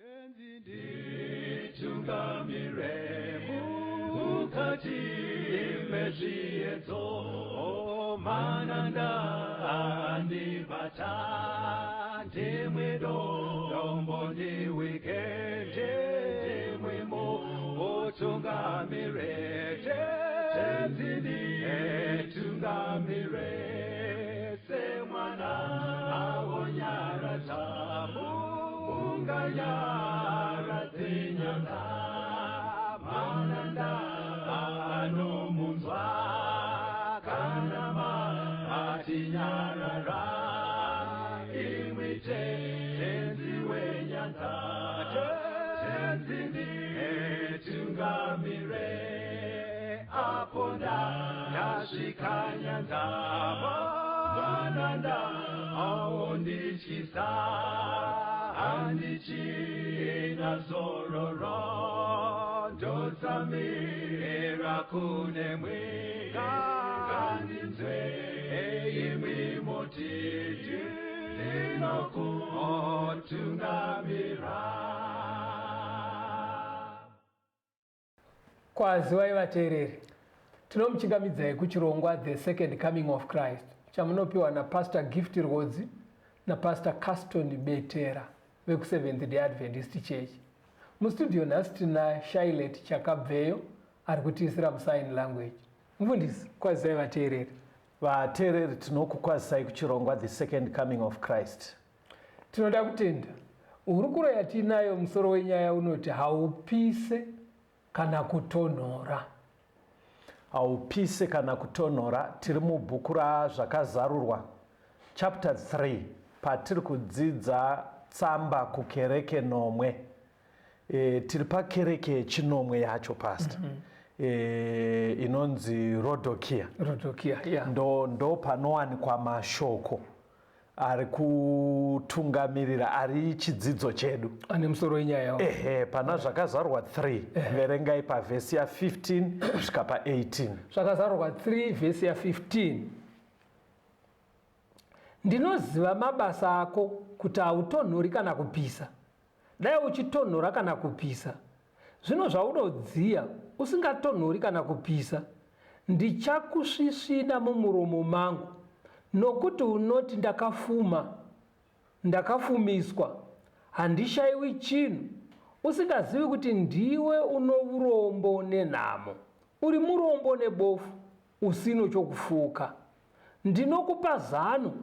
Tenzi nditungamire mukati mezviedzo, mananda andibata, ndimwe dombo ndiwike, ndimwe mutungamire. Tenzi nditungamire semwana awonyaradza munganyaradze nyanga, mananda anomunzwa kana matinyarara, imwi Tenzi wenyanga, Tenzi nditungamire apo ndasvika nyanza, mananda aondityisa, handichina zororo, ndotsamira kunemwi, ngandinzwe imwi muti ndinokutungamira. Kwaziwai vateereri, tinomuchingamidzai kuchirongwa The Second Coming of Christ chamunopiwa naPastor Gift Rwodzi naPastor Caston Betera vekuSeventh Day Adventist Church. Mustudio nhasi tina Shailet Chakabveyo ari kutiisira musign language. Mufundisi, kwazisai vateereri. Vateereri, tinokukwazisai kuchirongwa The Second Coming of Christ. Tinoda kutenda hurukuro yatiinayo. Musoro wenyaya unoti haupise kana kutonhora. Haupise kana kutonhora. Tiri mubhuku raZvakazarurwa chapter 3 patiri kudzidza tsamba kukereke nomwe. Tiri pakereke yechinomwe yacho, pastor. Inonzi Rodokia. Rodokia, yeah. Ndo panowanikwa mashoko ari kutungamirira ari chidzidzo chedu. Ane musoro wenyaya. Ehe, pana Zvakazarurwa 3, verengai pavhesi ya15 kusvika pa18. Zvakazarurwa 3 vhesi ya15: Ndinoziva mabasa ako, kuti hautonhori kana kupisa. Dai uchitonhora kana kupisa! Zvino zvaunodziya usingatonhori kana kupisa, ndichakusvisvina mumuromo mangu. Nokuti unoti, Ndakafuma, ndakafumiswa, handishayiwi chinhu, usingazivi kuti ndiwe uno urombo nenhamo, uri murombo nebofu, usino chokufuka. Ndinokupa zano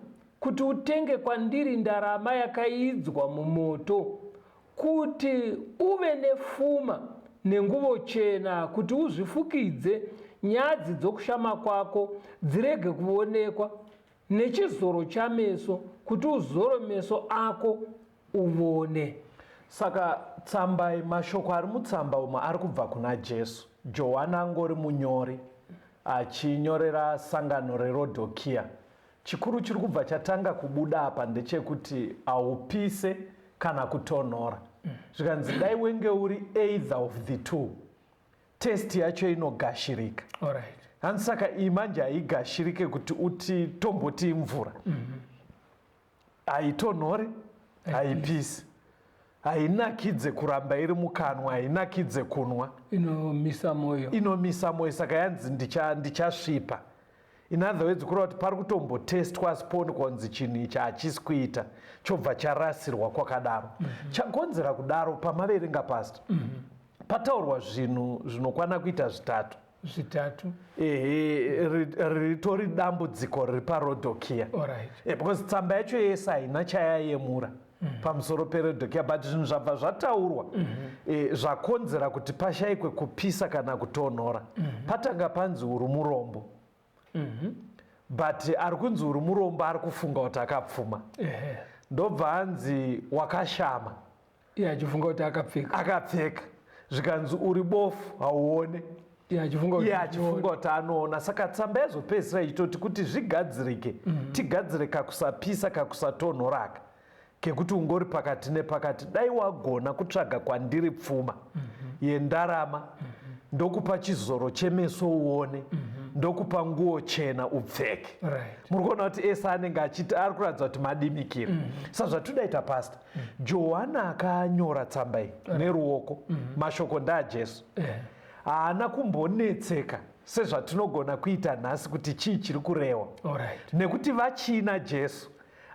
kuti utenge kwandiri ndarama yakaidzwa mumoto, kuti uve nefuma, nenguvo chena kuti uzvifukidze, nyadzi dzokushama kwako dzirege kuonekwa, nechizoro chameso kuti uzore meso ako uvone. Saka tsamba, mashoko ari mutsamba umu ari kubva kuna Jesu. Johani angori munyori achinyorera sangano reRodokia. Chikuru chiri kubva chatanga kubuda apa ndechekuti haupise kana kutonhora. Zvikanzi dai wenge uri either of the two, test yacho inogashirika. Hanzi saka iyi manje haigashirike kuti uti tomboti imvura. Haitonhori, haipisi, hainakidze kuramba iri mukanwa, hainakidze kunwa. Inomisa moyo. Inomisa moyo. Saka yanzi ndichasvipa. In other words, kureva kuti pari kutombotestwa, asi poonekwa kunzi chinhu ichi hachisi kuita, chobva charasirwa kwakadaro. Chakonzera kudaro, pamaverenga, pastor, pataurwa zvinhu zvinokwana kuita zvitatu. Zvitatu. Ehe, ritori dambudziko riri paRodokia. Because tsamba yacho yese haina chayayemura pamusoro peRodokia, but zvinhu zvabva zvataurwa zvakonzera kuti pashayikwe kupisa kana kutonhora. Patanga panzi uri murombo, but ari kunzi uri murombo ari kufunga kuti akapfuma. Ndobva anzi wakashama. Iye achifunga kuti akapfeka. Akapfeka. Zvikanzi uri bofu, hauone. Iye achifunga kuti iye achifunga kuti anoona. Saka tsamba yazopedzisira ichitoti kuti zvigadzirike, tigadzire kakusapisa kakusatonhoraka kekuti ungori pakati nepakati, dai wagona kutsvaga kwandiri pfuma yendarama, ndokupa chizoro chemeso uone. Ndokupa nguo chena upfeke. Muri kuona kuti ese anenge achiti ari kuratidza kuti madimikira. Sa zvatodaita pasta, Johana akanyora tsamba iyi neruoko, mashoko ndaaJesu. Haana kumbonetseka sezvatinogona kuita nhasi kuti chii chiri kurehwa, nekuti vachiina Jesu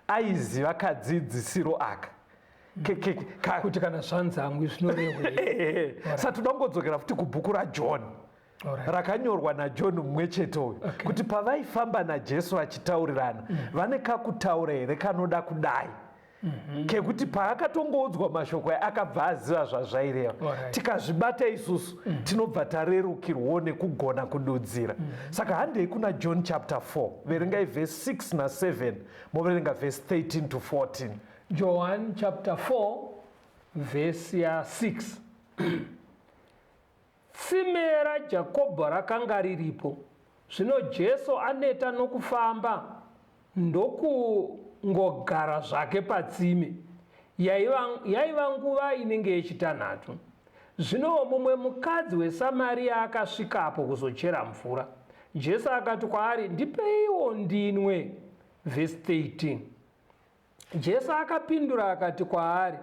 aiziva kadzidzisiro aka. Kuti kana zvanzangwi zvinorehwei. Saka toda kungodzokera futi kubhuku raJohn rakanyorwa naJohn mumwe chete uyu, kuti pavaifamba naJesu vachitaurirana, vane kakutaura here kanoda kudai, kekuti paakatongoudzwa mashoko aya akabva aziva zvazvaireva. Tikazvibata isusu, tinobva tarerukirwawo nekugona kududzira. Saka handei kuna John chapter 4, verengai vhesi 6 na7, moverenga vhesi 13 to 14. John chapter 4 vhesi ya6. Tsime raJakobho rakanga riripo. Zvino Jesu aneta nokufamba, ndokungogara zvake patsime. Yaiva nguva inenge yechitanhatu. Zvino mumwe mukadzi weSamaria akasvikapo kuzochera mvura. Jesu akati kwaari, "Ndipeiwo ndinwe." Vhesi 13. Jesu akapindura akati kwaari,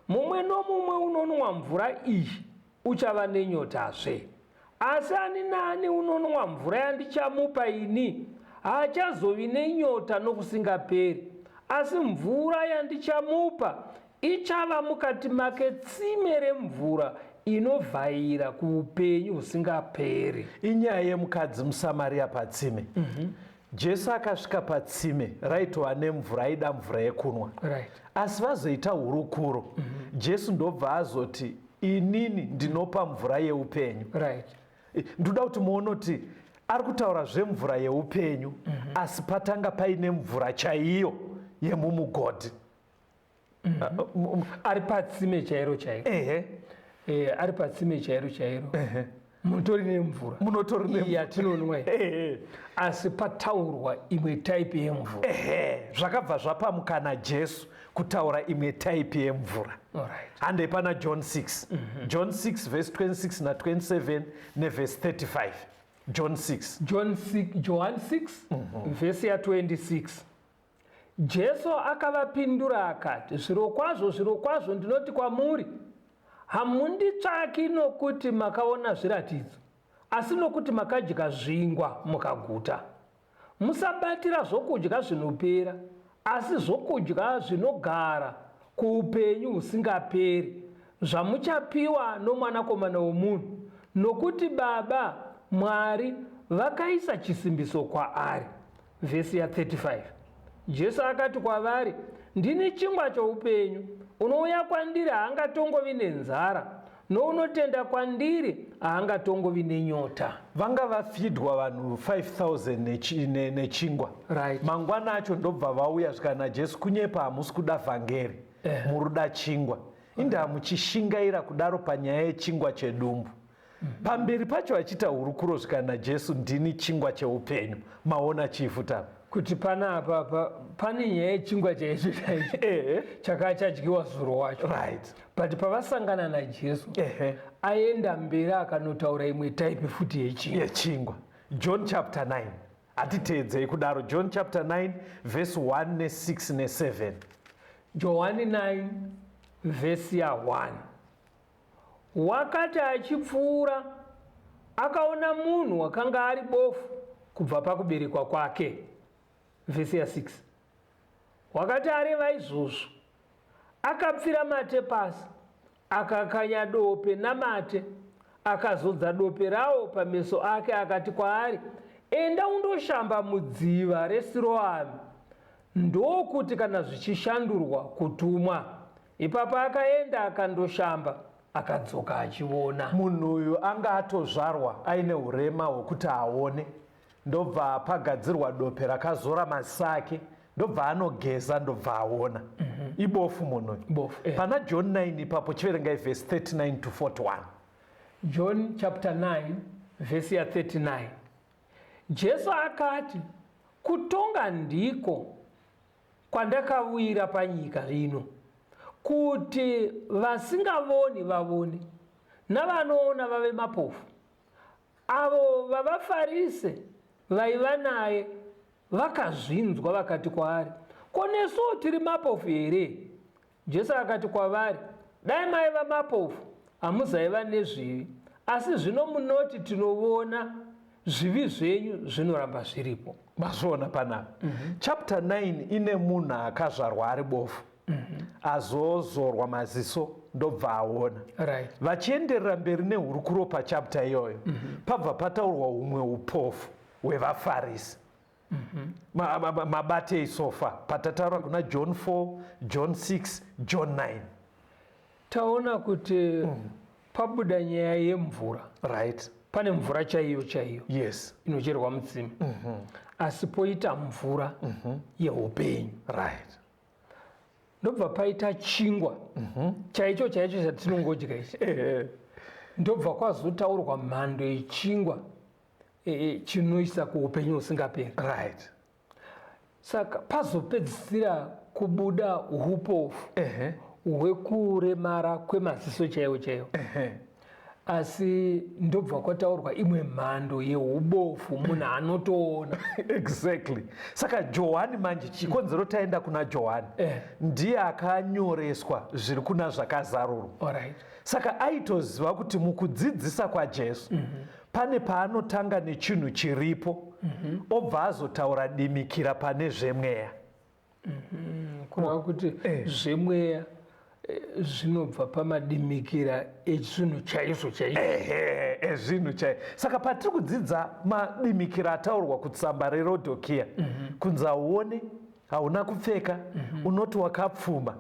"Mumwe nomumwe unonwa mvura iyi uchava nenyotazve. Asi ani naani unonwa mvura yandichamupa ini haachazovi nenyota nokusingaperi, asi mvura yandichamupa ichava mukati make tsime remvura inovhaira kuupenyu husingaperi." Inyaya yemukadzi muSamaria patsime. Jesu akasvika patsime raitova nemvura, aida mvura yekunwa. Asi vazoita hurukuro, Jesu ndobva azoti, "Inini ndinopa mvura yeupenyu." Ndoda kuti muone kuti ari kutaura zvemvura yeupenyu, asi patanga paine mvura chaiyo yemumugodhi. Ari patsime chairo chairo. Ari patsime chairo chairo, mutori nemvura. Munotori nemvura. Yatinonwa iyi. Asi pataurwa imwe type yemvura. Ehe, zvakabva zvapa mukana Jesu kutaura imwe type yemvura. Handei pana John 6. John 6 verse 26 na27 nevhesi 35. John 6. John 6, John 6 vhesi ya26. Jesu akavapindura akati, "Zvirokwazvo, zvirokwazvo ndinoti kwamuri, hamunditsvaki nokuti makaona zviratidzo, asi nokuti makadya zvingwa mukaguta. Musabatira zvokudya zvinopera, asi zvokudya zvinogara kuupenyu husingaperi, zvamuchapiwa noMwanakomana womunhu, nokuti Baba Mwari vakaisa chisimbiso kwaari." Vhesi ya35. Jesu akati kwavari, "Ndini chingwa choupenyu. Unouya kwandiri haangatongovi nenzara, nounotenda kwandiri haangatongovi nenyota." Vanga vafidwa vanhu 5000 nechingwa. Mangwana acho ndobva vauya zvikana, "Jesu, kunyepa, hamusi kuda vhangeri, muruda chingwa. Indaa muchishingaira kudaro panyaya yechingwa chedumbu?" Pamberi pacho vachiita hurukuro zvikana, "Jesu, ndini chingwa cheupenyu." Maona chifu tapa? Kuti panapa pane nyaya yechingwa chaicho chaicho chakachadyiwa zuro wacho. But pavasangana naJesu, aenda mberi akanotaura imwe type futi yechingwa. Yechingwa. John chapter 9, hatiteedzei kudaro. John chapter 9 verse 1 ne6 ne7. Johani 9 vhesi ya1. Wakati achipfuura, akaona munhu wakanga ari bofu kubva pakuberekwa kwake. Vhesi ya6. Wakati areva izvozvo, akapfira mate pasi, akakanya dope namate, akazodza dope rawo pameso ake, akati kwaari, "Enda undoshamba mudziva reSiroami," ndokuti kana zvichishandurwa, kutumwa. Ipapo akaenda akandoshamba, akadzoka achiona. Munhu uyu anga atozvarwa aine urema hwekuti aone, ndobva pagadzirwa dope rakazora maziso ake, ndobva anogeza, ndobva aona. Ibofu munhu uyu. Bofu. Pana John 9 ipapo, chiverengai vhesi 39 to 41. John chapter 9 vhesi ya39. Jesu akati, "Kutonga ndiko kwandakawira panyika ino, kuti vasingavoni vavone, navanoona vave mapofu." Avo vavaFarise. Vaiva naye vakazvinzwa vakati kwaari, Ko nesuwo tiri mapofu here? Jesu akati kwavari, Dai maiva mapofu, hamuzaiva nezvivi, asi zvino munoti, Tinovona, zvivi zvenyu zvinoramba zviripo. Mazviona panapa. Chapter 9 ine munhu akazvarwa ari bofu. Azozorwa maziso ndobva aona. Vachienderera mberi nehurukuro pachapter iyoyo, pabva pataurwa humwe upofu hwevaFarisi. Mabatei sofa patataura kuna John 4, John 6, John 9. Taona kuti pabuda nyaya yemvura. Pane mvura chaiyo chaiyo. Yes. Inocherwa mutsime. Asi poita mvura yeupenyu. Ndobva paita chingwa chaicho chaicho chatinongodya ichi. Ndobva kwazotaurwa mhando yechingwa chinoisa kuupenyu husingaperi. Saka pazopedzisira kubuda upofu hwekuremara kwemaziso chaiwo chaiwo. Asi ndobva kwataurwa imwe mhando yeubofu munhu anotoona. Exactly. Saka Johani manje, chikonzero taenda kuna Johani, ndiye akanyoreswa zviri kuna Zvakazarurwa. Saka aitoziva kuti mukudzidzisa kwaJesu pane paanotanga nechinhu chiripo, obva azotaura dimikira pane zvemweya. Kureva kuti zvemweya zvinobva pamadimikira ezvinhu chaizvo chaizvo. Ehe, ezvinhu chaizvo. Saka patiri kudzidza madimikira ataurwa kutsamba reRodhokiya, kunzi hauone, hauna kupfeka, unoti wakapfuma.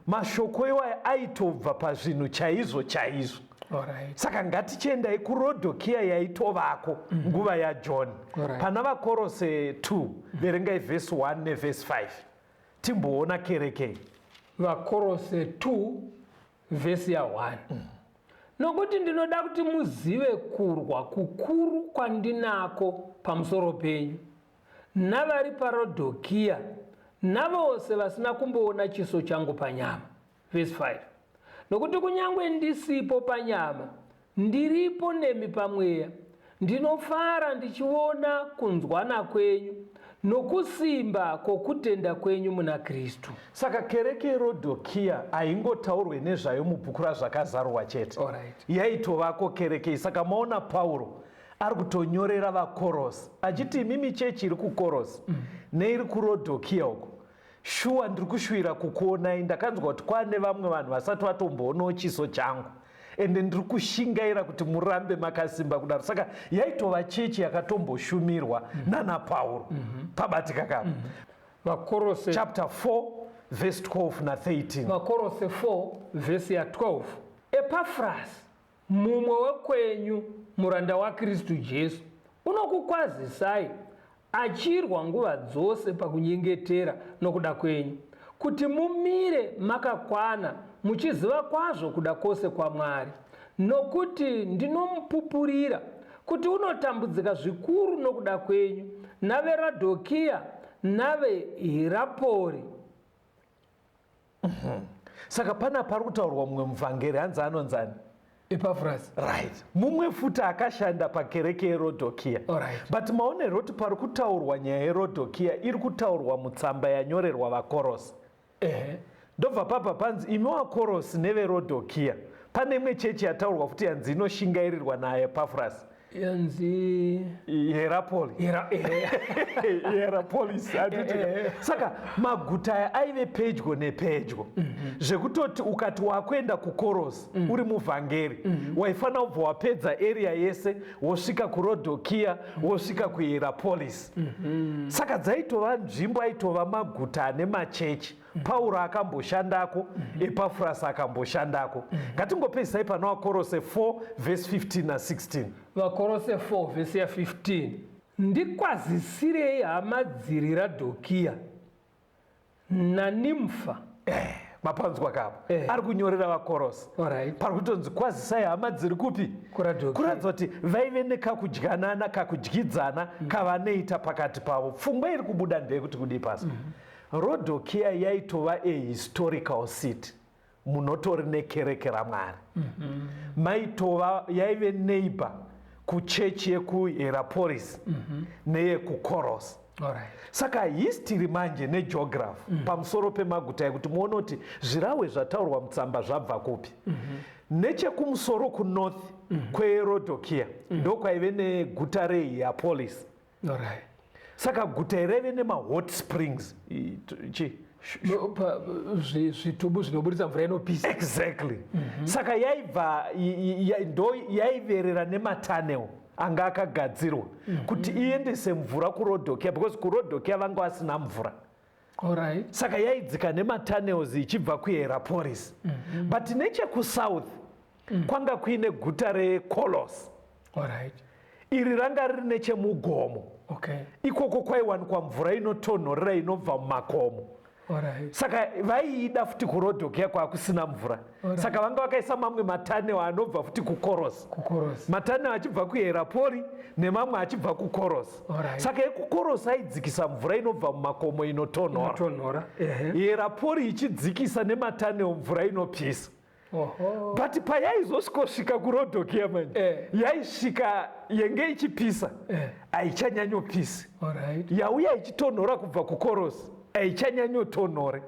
Mashoko iwayo aitobva pazvinhu chaizvo chaizvo. Saka ngatichiendai kuRodhokiya yaitovako nguva yaJohn. Pana vaKorose 2, verengai vhesi 1 nevhesi 5. Timboona kereke. VaKorose 2 vhesi ya 1. Nokuti ndinoda kuti muzive kurwa kukuru kwandinako pamusoro penyu, navari paRodhokiya, navose vasina kumboona chiso changu panyama. Vhesi 5. Nokuti kunyange ndisipo panyama, ndiripo nemi pamweya, ndinofara ndichiona kunzwana kwenyu nokusimba kwokutenda kwenyu muna Kristu. Saka kereke yeRodhokiya haingotaurwe nezvayo mubhuku raZvakazarurwa chete. Yaitovako kereke iyi. Saka maona Pauro ari kutonyorera vaKorosi achiti imimi chechi iri kuKorosi neiri kuRodhokiya uko, shuwa ndiri kushuvira kukuonai. Ndakanzwa kuti kwane vamwe vanhu vasati vatomboonawo chiso changu, ende ndiri kushingaira kuti murambe makasimba kudaro. Saka yaitova chechi yakatomboshumirwa nana Pauro. Pabatika kapa. VaKorose chapter 4 verse 12 na 13. VaKorose 4 verse ya 12. Epafrasi, mumwe wekwenyu, muranda waKristu Jesu, unokukwazisai, achirwa nguva dzose pakunyengetera nokuda kwenyu, kuti mumire makakwana muchiziva kwazvo kuda kwose kwaMwari. Nokuti ndinomupupurira kuti unotambudzika zvikuru nokuda kwenyu, naveRadhokiya naveHirapori. Saka pana pari kutaurwa mumwe muvhangeri, hanzi anonzani? Epafrasi. Right. Mumwe futi akashanda pakereke yeRodhokiya. But maonero kuti pari kutaurwa nyaya yeRodhokiya iri kutaurwa mutsamba yanyorerwa vaKorosi. Ndobva pabva panzi imi vaKorosi neveRodhokiya. Pane imwe chechi yataurwa futi yanzi inoshingairirwa naEpafrasi. Yanzi Hierapoli. Hierapolis. Saka maguta aya aive pedyo nepedyo. Zvekutoti ukati wakuenda kuKorosi uri muvhangeri, waifanira kubva wapedza area yese, wosvika kuRodhokiya, wosvika kuHierapolis. Saka dzaitova nzvimbo, aitova maguta ane machechi. Pauro akamboshandako, Epafrasi akamboshandako. Ngatingopedzisai pana vaKorose 4 verse 15 na 16. VaKorose 4 vhesi ya 15. Ndikwazisirei hama dziri Radhokiya naNimfa. Mapanzwa kapo. Ari kunyorera vaKorosi. Pari kutonzi kwazisai hama dziri kupi? KuRadhokiya. Kuratidza kuti vaive nekakudyanana, kakudyidzana kavanoita pakati pavo. Pfungwa iri kubuda ndeyekuti kudii pasi. Rodhokiya yaitova a historical city munotori nekereke raMwari. Maitova yaive neighbor kuchechi yekuHerapolis neyekuKoros. Alright. Saka history manje negeography pamusoro pemaguta ekuti muone kuti zvirahwe zvataurwa mutsamba zvabva kupi. Nechekumusoro kunorth kweRodokia ndokwaive neguta reHiapolis. Alright. Saka guta iri raive nemahot springs. Chi? Zvitubu zvinoburitsa mvura inopisa. Exactly. Saka yaibva ndo yaiverera nematunnel anga akagadzirwa kuti iendese mvura kuRodokia, because kuRodokia vanga vasina mvura. Alright. Saka yaidzika nematunnels ichibva kuHerapolis. But nechekusouth kwanga kuine guta reColos. Alright. Iri ranga riri nechemugomo. Okay. Ikoko kwaiwanikwa mvura inotonhorera inobva mumakomo. Alright. Saka vaiida futi kuRodokia kwakusina mvura. Saka vanga vakaisa mamwe matunnel anobva futi kuKoros. KuKoros. Matunnel achibva kuHerapori nemamwe achibva kuKoros. Alright. Saka ekuKoros aidzikisa mvura inobva mumakomo inotonhora. Inotonhora. Ehe. Herapori ichidzikisa nematunnel mvura inopisa. Oho. But payaizosvikosvika kuRodokia manje, yaisvika yenge ichipisa, haichanyanyopisi. Alright. Yauya ichitonhora kubva kuKorosi, haichanyanyotonhore.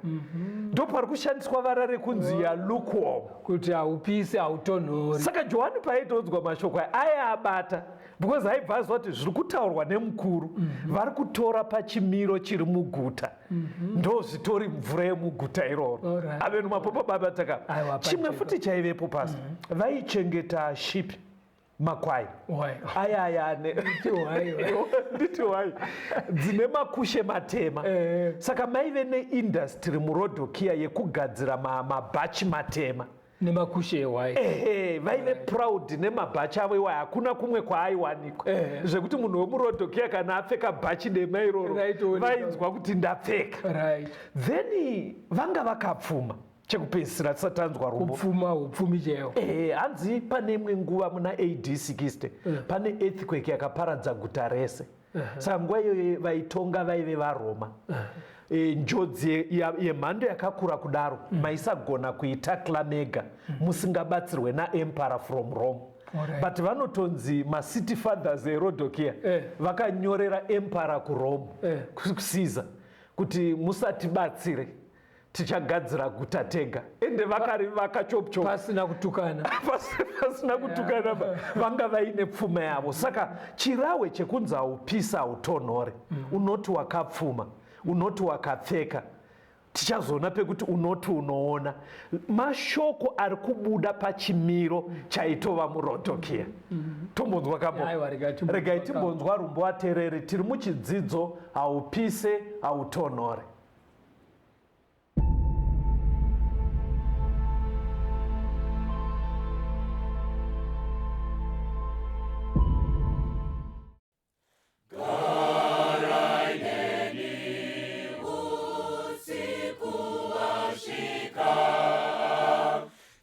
Ndopari kushandiswa vara rekunzi ya lukewarm. Kuti haupisi, hautonhori. Saka Johani paaitoudzwa mashoko aya, aiabata because aibva aziva kuti zviri kutaurwa nemukuru vari kutora pachimiro chiri muguta, ndo zvitori mvura yemuguta iroro. Alright. Avenu mapopo baba taka. Aiwa, Chimwe pacheko. futi chaivepo pasi, vaichengeta sheep, makwai. Why? Aya aya ane Nditi why, why? nditi why dzine makushe matema. Saka maive neindustry muRodokia yekugadzira mabhachi matema nemakushe ehwai. Ehe, vaive proud nemabhachi avo iwayo, hakuna kumwe kwaaiwanikwa. Zvekuti munhu wemuRodokia kana apfeka bhachi dema iroro, Raitooneka. vainzwa kuti ndapfeka. Right. Then vanga vakapfuma. Chekupedzisira tisati tanzwa rumbo. Kupfuma, upfumi chaiwo. Ehe, hanzi pane imwe nguva muna AD 60 pane earthquake yakaparadza guta rese. Saka nguva iyoyo vaitonga vaive vaRoma. Njodzi yemhando yakakura kudaro maisagona kuitakla mega musingabatsirwe naemperor from Rome. Alright. But vanotonzi macity fathers eRodokia vakanyorera emperor kuRome, kuCaesar, kuti musatibatsire, tichagadzira guta tega. Ende vakarivaka chop chop. Pasina kutukana. Pasina kutukana, vanga vaine pfuma yavo. Saka chirahwe chekunzi haupisa hautonhore, unoti wakapfuma, unoti wakapfeka, tichazoona pekuti unoti unoona, mashoko ari kubuda pachimiro chaitova muRodokia. Tombonzwa kambo. Aiwa, regai timbonzwa. Regai timbonzwa rumbo watereri. Tiri muchidzidzo haupise hautonhore.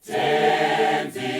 Tenzi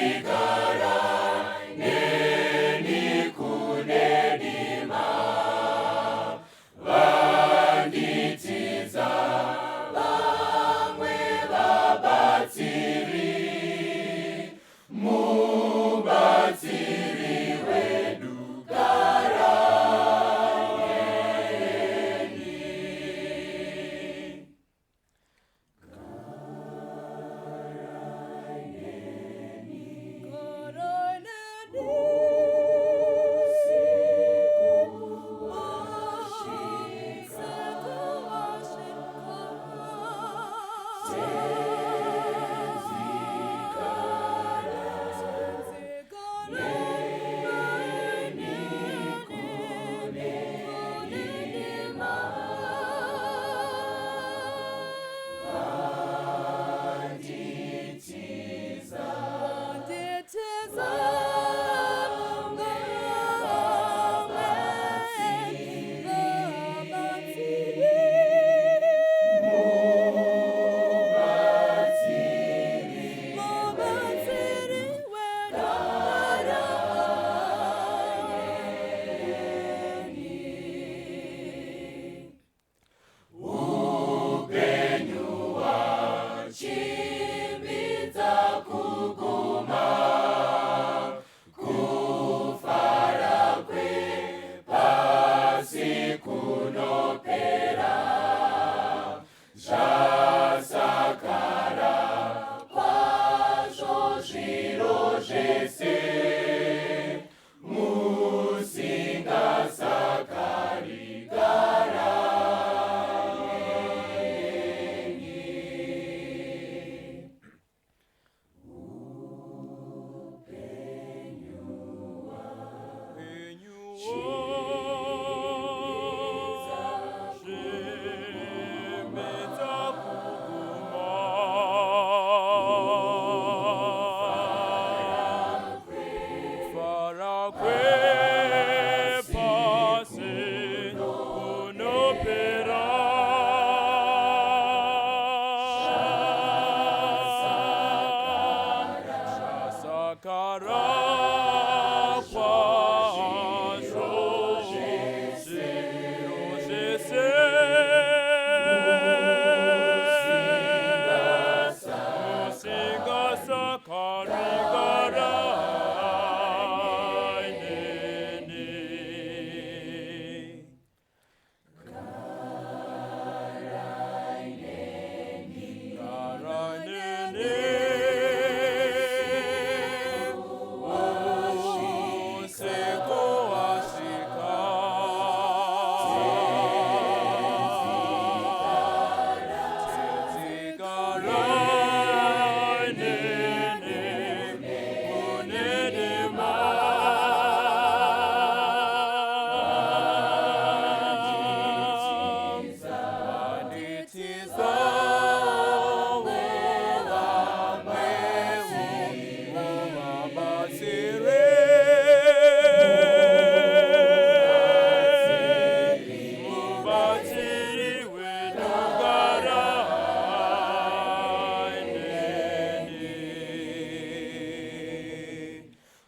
Kwazvo zviro zvese. Musingasakari garai neni. Garai neni. Usiku wasvika. Tenzi garai neni, mune dima. Vanditiza vamwe muvabatsire. Mubatsiri wedu garai neni.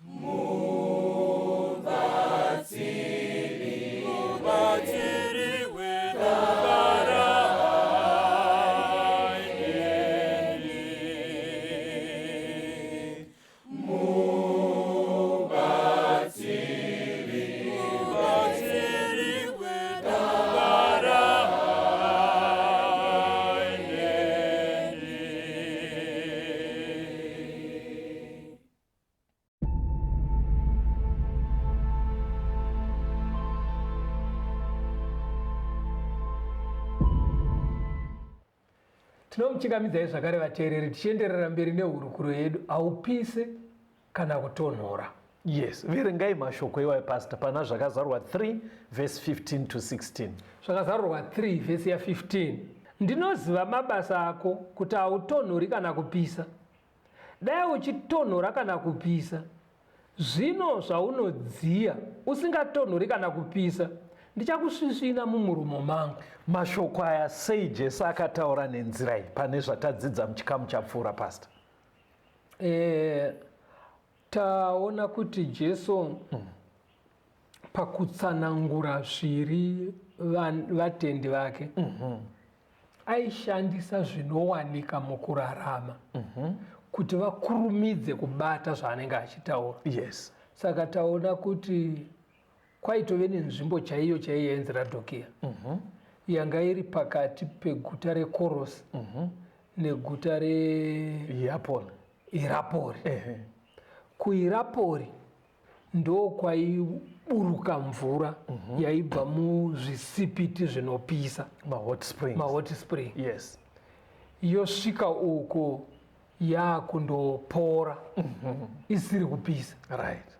Mubatsiri wedu garai neni. Mubatsiri wedu garai neni. Tinomuchingamidzai zvakare vateereri tichienderera mberi nehurukuro yedu haupise kana kutonhora. Yes, verengai mashoko iwayo pastor pana Zvakazarurwa 3 verse 15 to 16. Zvakazarurwa 3 vhesi ya 15. Ndinoziva mabasa ako kuti hautonhori kana kupisa. Dai uchitonhora kana kupisa, zvino zvaunodziya usingatonhori kana kupisa, ndichakusvisvina mumuromo mangu. Mashoko aya sei Jesu akataura nenzira iyi pane zvatadzidza muchikamu chapfuura pastor? Taona kuti Jesu pakutsanangura zviri vatendi vake aishandisa zvinowanika mukurarama kuti vakurumidze kubata zvaanenge achitaura. Yes. Saka taona kuti kwaitove nenzvimbo chaiyo chaiyo yainzi Radhokiya yanga iri pakati peguta reKorosi neguta reHirapori. KuHirapori ndokwaiburuka mvura yaibva muzvisipiti zvinopisa, mahot springs. Mahot spring. Yes. Yosvika uko yakundopora isiri kupisa. Right.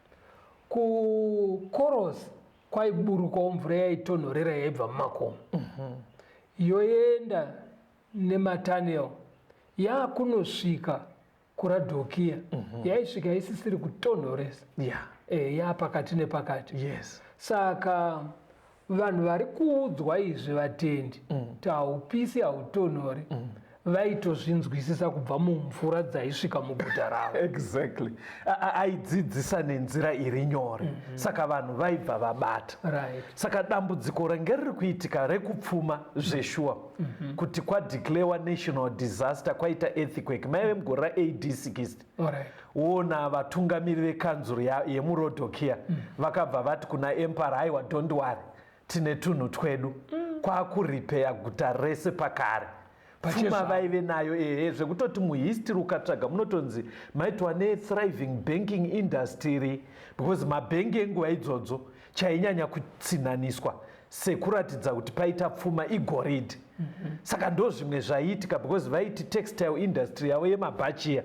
KuKorosi kwaiburukawo mvura yaitonhorera yaibva mumakomo. Yoenda nematanel yakunosvika kuRadhokiya yaisvika isisiri kutonhoresa. Yapakati nepakati. Yes. Saka vanhu vari kuudzwa izvi vatendi kuti haupisi hautonhori vaitozvinzwisisa kubva mumvura dzaisvika muguta ravo. Exactly. Aidzidzisa nenzira iri nyore. Saka vanhu vaibva vabata. Right. Saka dambudziko renge riri kuitika rekupfuma zveshuwa kuti kwadeclarewa national disaster, kwaita earthquake maive mugore raAD 60. Alright. Wona vatungamiri vekanzuro yemuRodokia vakabva vati kuna emperor, aiwa, don't worry, tine tunhu twedu. Kwakurepair guta rese pakare. Pfuma Pachezvavo. vaive nayo, ehe, zvekutoti muhistory ukatsvaga munotonzi maitwa nethriving banking industry, because mabhengi enguva idzodzo chainyanya kutsinhaniswa sekuratidza kuti paita pfuma igoridhe. Saka ndo zvimwe zvaiitika, because vaiti textile industry yavo yemabhachiya,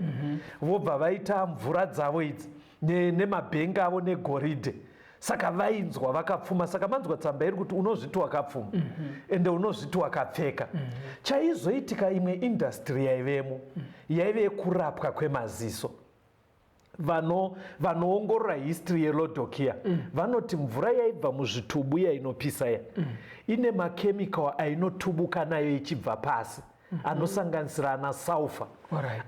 vobva vaita mvura dzavo idzi nemabhengi avo negoridhe, saka vainzwa vakapfuma. Saka manzwa tsamba iri kuti unozviti wakapfuma ende unozviti wakapfeka. Chaizoitika, imwe industry yaivemo yaive yekurapwa kwemaziso. Vanoongorora history yeLodokia vanoti mvura yaibva muzvitubu yainopisa ya ine makemikal ainotubuka nayo ichibva pasi, anosanganisira ana sulfur,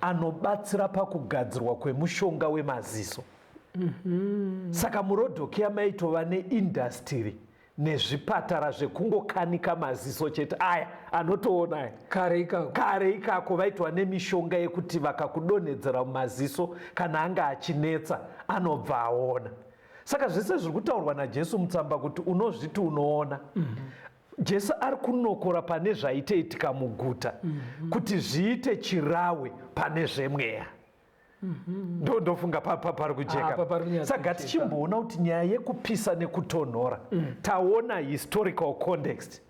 anobatsira pakugadzirwa kwemushonga wemaziso. Saka muRodhokiya maitova neindastiri nezvipatara zvekungokanika maziso chete aya anotoona aya. Kare ikako. Kare ikako vaitova nemishonga yekuti vakakudonhedzera mumaziso kana anga achinetsa anobva aona. Saka zvese zviri kutaurwa naJesu mutsamba kuti unozviti unoona. Jesu ari kunokora pane zvaitoitika muguta kuti zviite chirawe pane zvemweya. Ndo ndofunga pari kujeka. Apa pari kunyatso Saka kujeka. tichimboona kuti nyaya yekupisa nekutonhora taona historical context,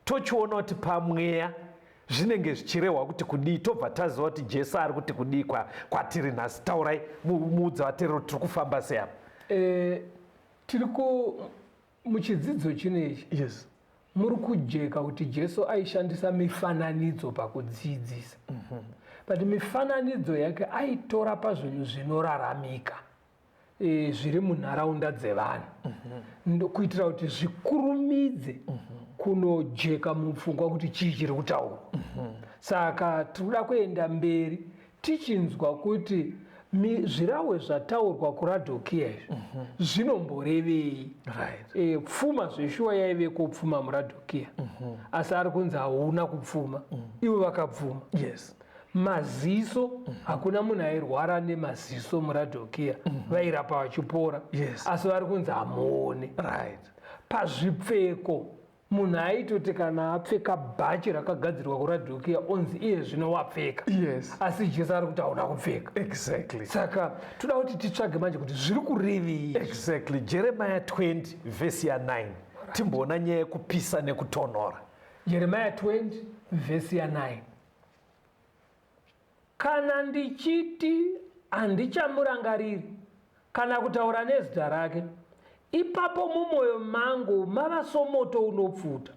tochiona kuti pamweya zvinenge zvichirehwa kuti kudii, tobva taziva kuti Jesu ari kuti kudii kwatiri nhasi. Taurai muudze vateereri kuti tiri kufamba sei apa. Tiri ku muchidzidzo chinechi. Muri kujeka kuti Jesu aishandisa mifananidzo pakudzidzisa. But mifananidzo yake aitora pazvinhu zvinoraramika, zviri munharaunda dzevanhu. Kuitira kuti zvikurumidze kunojeka mupfungwa kuti chii chiri kutaurwa. Saka tiri kuda kuenda mberi tichinzwa kuti zvirahwe zvataurwa kuRadhokiya izvi zvinomborevei. Pfuma zveshuwa yaive kopfuma muRadhokiya, asi ari kunzi hauna kupfuma, ivo vakapfuma. Maziso, hakuna munhu airwara nemaziso muRadhokiya, vairapa vachipora, asi vari kunzi hamuone. Pazvipfeko, munhu aitoti kana apfeka bhachi rakagadzirwa kuRadhokiya onzi iye zvino wapfeka. Asi Jesu ari kuti hauna kupfeka. Saka toda kuti titsvage manje kuti zviri kurevei. Jeremiah 20 verse ya 9. Timboona nyaya yekupisa nekutonhora. Jeremiah 20 verse ya 9. Kana ndichiti handichamurangariri kana kutaura nezita rake, ipapo mumwoyo mangu mava somoto unopfuta,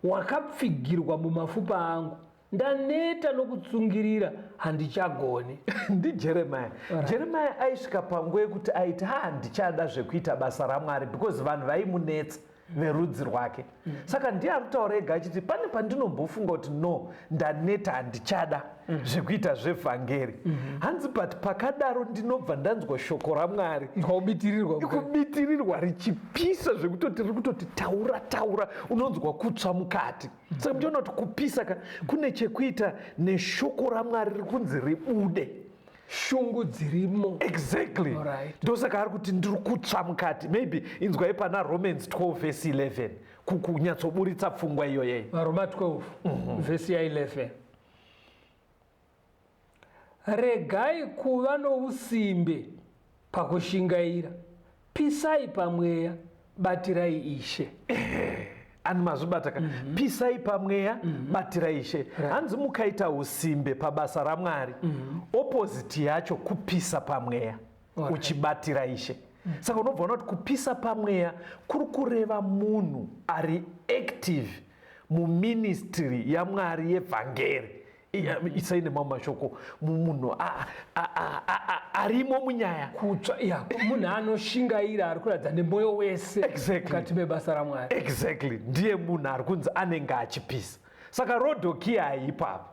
wakapfigirwa mumafupa angu. Ndaneta nokutsungirira, handichagoni. NdiJeremiah. Jeremiah aisvika panguva yekuti aiti ha handichada zvekuita basa raMwari because vanhu vaimunetsa verudzi rwake. Saka ndiye ari kutaura ega achiti pane pandinombofunga kuti no, ndaneta, handichada zvekuita zvevhangeri. Hanzi but pakadaro ndinobva ndanzwa shoko raMwari. Kubitirirwa. Kubitirirwa richipisa zvekutoti riri kutoti taura taura, unonzwa kutsva mukati. Saka muchiona kuti kupisa ka kune chekuita neshoko raMwari riri kunzi ribude. Shungu dzirimo. Ndosaka ari kuti ndiri kutsva mukati. Maybe inzwai pana Romans 12 verse 11 kunyatsoburitsa pfungwa iyoyeyo. VaRoma 12 verse ya 11. Regai kuva nousimbe pakushingaira, pisai pamweya, batirai Ishe. Ani mazvibata ka? Pisai pamweya, batirai Ishe. Hanzi mukaita usimbe pabasa raMwari, opposite yacho kupisa pamweya, uchibatira Ishe. Saka unobva uona kuti kupisa pamweya kuri kureva munhu ari active muministry yaMwari yevhangeri. Isai nemamwe mashoko, munhu arimo munyaya. Kutsva, ya, munhu anoshingaira, ari kuratidza nemwoyo wese mukati mebasa raMwari. Ndiye munhu ari kunzi anenge achipisa. Saka Rodhokiya haipo apa.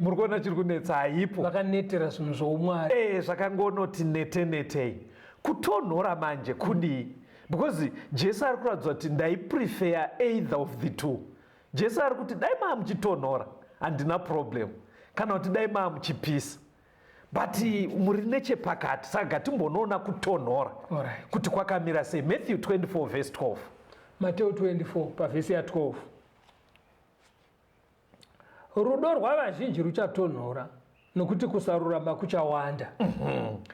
Muri kuona chiri kunetsa haipo. Vakanetera zvinhu zvoumwari. Zvakangonoti nete netei. Kutonhora manje kudii? Because Jesu ari kuratidza kuti ndaiprefer either of the two. Jesu ari kuti dai maamuchitonhora handina problem, kana kuti dai maamuchipisa, but muri nechepakati. Saka ngatimbonoona kutonhora kuti kwakamira sei. Matthew 24 verse 12. Mateo 24 pavhesi ya 12. Rudo rwavazhinji ruchatonhora, nokuti kusarurama kuchawanda.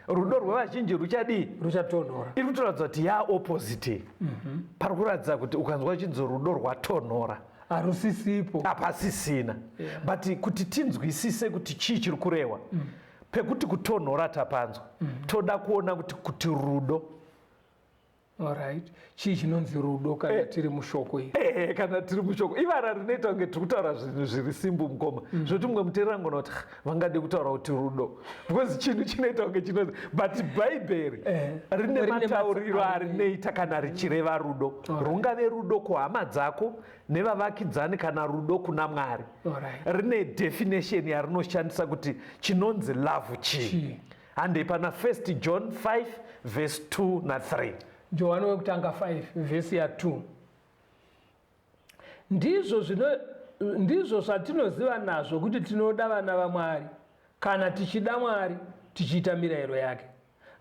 Rudo rwevazhinji ruchadii? Ruchatonhora. Iri kutoratidza kuti ya opposite. Pari kuratidza kuti ukanzwa chinzi rudo rwatonhora, harusisipo, hapasisina. But kuti tinzwisise kuti chii chiri kurehwa, pekuti kutonhora tapanzwa, toda kuona kuti rudo. Chii chinonzi rudo kana tiri mushoko iri? Kana tiri mushoko ivara rinoita kunge tiri kutaura zvinhu zviri simbu mukoma. Zvoti mumwe muteereri angona kuti vangade kutaura kuti rudo because chinhu chinoita kunge chinonzi, but Bhaibheri rine Rine matauriro arinoita kana richireva rudo. Rungave rudo kuhama dzako nevavakidzani kana rudo kuna Mwari. Rine definition yarinoshandisa kuti chinonzi love chii. Chii. Handei pana 1 John 5 vhesi 2 na3. Johani wekutanga 5 vhesi ya 2. Ndizvo zvino ndizvo zvatinoziva nazvo kuti tinoda vana vaMwari kana tichida Mwari tichiita mirayiro yake.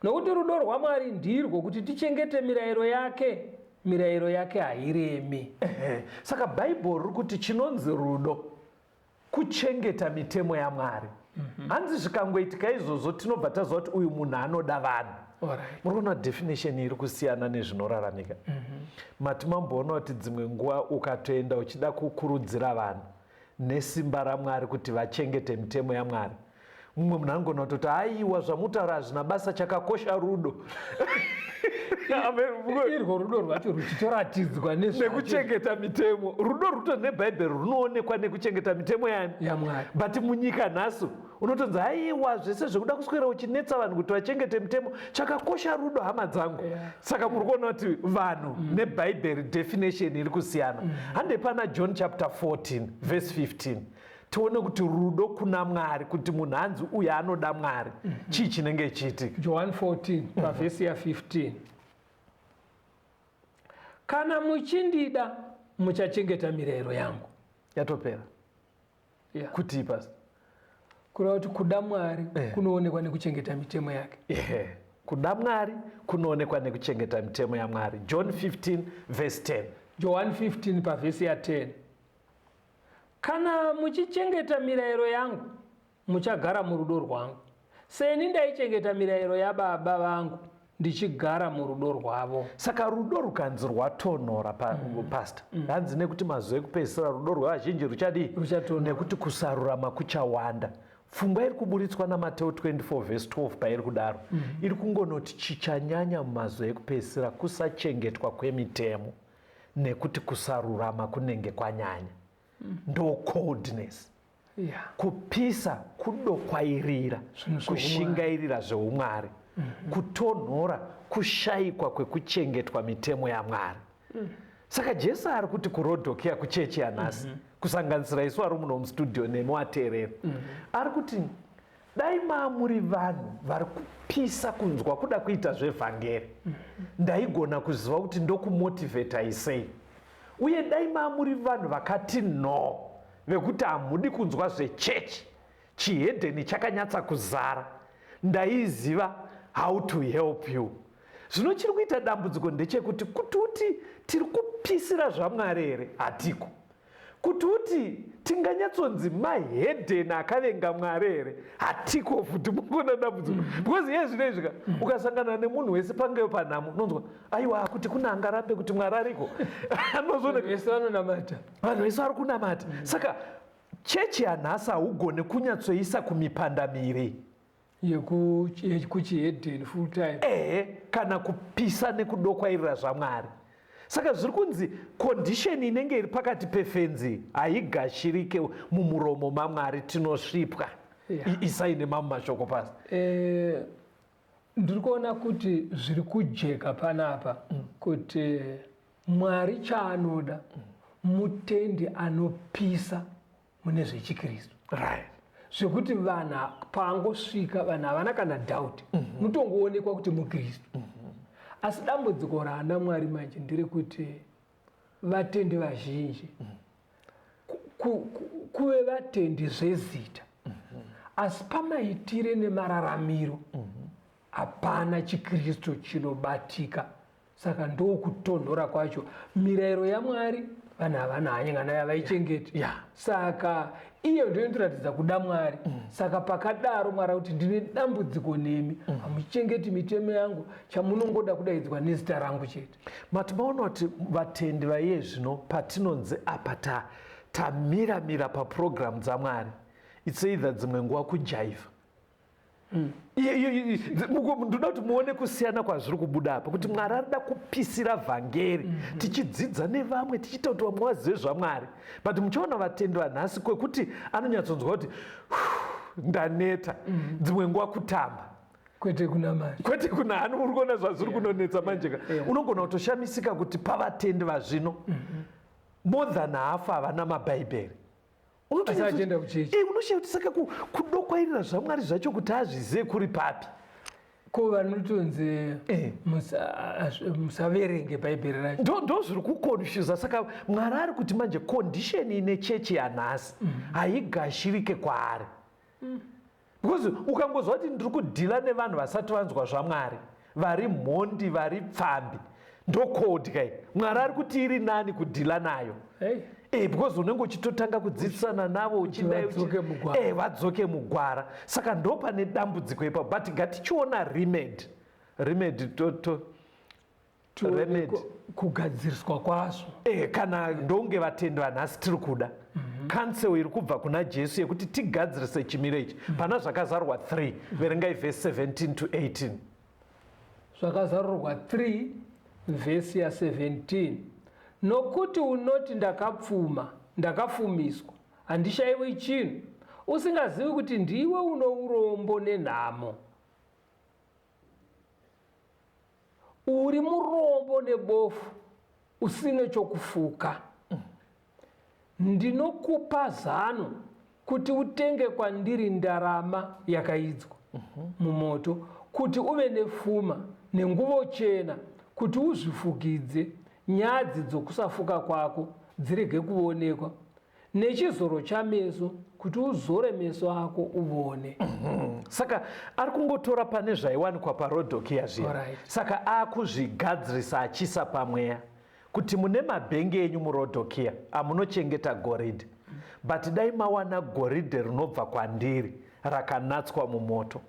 Nokuti rudo rwaMwari ndirwo kuti tichengete mirayiro yake, mirayiro yake hairemi. Ehe, saka Bhaibheri riri kuti chinonzi rudo kuchengeta mitemo yaMwari. Hanzi zvikangoitika izvozvo tinobva taziva kuti uyu munhu anoda vanhu. Alright. Muri kuona definition iri kusiyana nezvinoraramika. Mati mamboona kuti dzimwe nguva ukatoenda uchida kukurudzira vanhu nesimba raMwari kuti vachengete mitemo yaMwari, mumwe munhu anogona kutoti aiwa zvamutaura hazvina basa, chakakosha rudo. Irwo rudo rwacho ruchitoratidzwa nekuchengeta mitemo. Rudo ruto nebhaibheri runoonekwa nekuchengeta mitemo yani yaMwari. But munyika nhasi unotonzi aiwa zvese zvekuda kuswera uchinetsa vanhu kuti vachengete mitemo, chakakosha rudo, hama dzangu. Saka muri kuona kuti vanhu nebhaibheri definition iri kusiyana. Handei pana John chapter 14 verse 15 tione kuti rudo kuna Mwari, kuti munhu hanzi uyu anoda Mwari, chii chinenge chiitika. John 14 pavhesi ya 15. Kana muchindida muchachengeta mirayiro yangu. Yatopera. Kuti pasi Kureva kuti kuda Mwari kunoonekwa nekuchengeta mitemo yake. Yeah. Kuda Mwari kunoonekwa nekuchengeta mitemo yaMwari. John 15 verse 10. John 15 pavhesi ya 10. Kana muchichengeta mirayiro yangu muchagara murudo rwangu, seni ndaichengeta mirayiro yababa vangu ndichigara murudo rwavo. Saka rudo rukanzi rwatonhora pastor, hanzi nekuti mazuva ekupedzisira rudo rwevazhinji ruchadii? Ruchatonhora. Nekuti kusarurama kuchawanda. Pfungwa iri kuburitswa naMateo 24 vhesi 12 pairi kudaro, iri kungonoti chichanyanya mumazuva ekupedzisira kusachengetwa kwemitemo, nekuti kusarurama kunenge kwanyanya. Ndo coldness. Kupisa, kudokwairira, kushingairira zveumwari. Kutonhora, kushayikwa kwekuchengetwa mitemo yaMwari. Saka Jesu ari kuti kuRodhokiya, kuchechi yanhasi, kusanganisira isu ari muno mustudio nemi wateerera, ari kuti dai maamuri vanhu vari kupisa kunzwa kuda kuita zvevhangeri, ndaigona kuziva kuti ndokumotivhetai sei. Uye dai maamuri vanhu vakati no, vekuti hamudi kunzwa zvechechi, chihedheni chakanyatsa kuzara, ndaiziva how to help you. Zvino chiri kuita dambudziko ndechekuti kuti uti tiri kupisira zvaMwari here, hatiko. Kuti uti tinganyatsonzi mahedheni akavenga Mwari here, hatiko futi. Mukuona dambudziko? Because iye zvino izvi ka, ukasangana nemunhu wese pangeyo panhamo, unonzwa aiwa kuti kuna angarambe kuti Mwari ariko. Anozona vese vanonamata, vanhu vese vari kunamata. Saka chechi yanhasi haugoni kunyatsoisa kumipanda miri yekuchihedheni full time. Ehe, kana kupisa nekudokwairira zvaMwari. Saka zviri kunzi condition inenge iri pakati pefenzi haigashirike mumuromo maMwari, tinosvipwa. Isai nemamwe mashoko pasi. Ndiri kuona kuti zviri kujeka panapa kuti Mwari chaanoda mutendi anopisa mune zvechikristu. Zvekuti vanhu paangosvika vanhu havana kana doubt, mutongoonekwa kuti mukristu. Asi dambudziko raana Mwari manje nderekuti vatendi vazhinji kuve vatendi zvezita, asi pamaitire nemararamiro hapana chikristu chinobatika. Saka ndokutonhora kwacho. Mirayiro yaMwari vanhu havana hanya kana yavaichengeti. Saka iyo ndiyo inotoratidza kuda Mwari. Saka pakadaro Mwari akuti ndine dambudziko nemi, hamuchengeti mitemo yangu, chamunongoda kudaidzwa nezita rangu chete. Mati maona kuti vatendi vaiye zvino patinonzi apa tamira mira papurogiramu dzaMwari, it's either dzimwe nguva kujaivha. Ndoda kuti muone kusiyana kwazviri kubuda apa, kuti Mwari arida kupisira vhangeri, tichidzidza nevamwe, tichiita kuti vamwe vazive zvaMwari. But muchiona vatendi vanhasi kwekuti anonyatsonzwa kuti ndaneta, dzimwe nguva kutamba, kwete kunamata, kwete kuna ani. Uri kuona zvazviri kunonetsa manje ka? Unogona kutoshamisika kuti pavatendi vazvino more than half havana mabhaibheri. Asi achienda kuchechi. Unoshiya kuti saka kudokwairira zvaMwari zvacho kuti azvizive kuri papi. Ko vanotonzi Eh. musaverenge bhaibheri racho. Ndo zviri kuconfusa. Saka Mwari ari kuti manje condition ine chechi yanhasi haigashirike kwaari. Because ukangozwa kuti ndiri kudhila nevanhu vasati vanzwa zvaMwari, vari mhondi, vari pfambi, ndokodya iyi. Mwari ari kuti iri nani kudhila nayo. Hey. Because unenge uchitotanga kudzidzisana navo uchidai vadzoke mugwara. Vadzoke mugwara. Saka ndo pane dambudziko ipapo. But ngatichiona remedy. Remedy to Tione Remedy. Kugadziriswa kwazvo. Kana ndonge vatendi vanhasi tiri kuda counsel iri kubva kuna Jesu yekuti tigadzirise chimiro ichi. Pana Zvakazarurwa 3, verengai verse 17 to 18. Zvakazarurwa 3 vhesi ya 17. Nokuti unoti ndakapfuma, ndakafumiswa, handishayiwi chinhu, usingazivi kuti ndiwe uno urombo nenhamo. Uri murombo nebofu, usine chokufuka. Ndinokupa zano kuti utenge kwandiri ndarama yakaidzwa mumoto, kuti uve nefuma, nenguvo chena, kuti uzvifukidze, nyadzi dzokusafuka kwako dzirege kuonekwa, nechizoro chameso, kuti uzore meso ako uvone. Saka ari kungotora pane zvaiwanikwa paRodhokiya zviya. Saka akuzvigadzirisa achisa pamweya kuti mune mabhengi enyu muRodhokiya amunochengeta goridhe, but dai mawana goridhe rinobva kwandiri rakanatswa mumoto.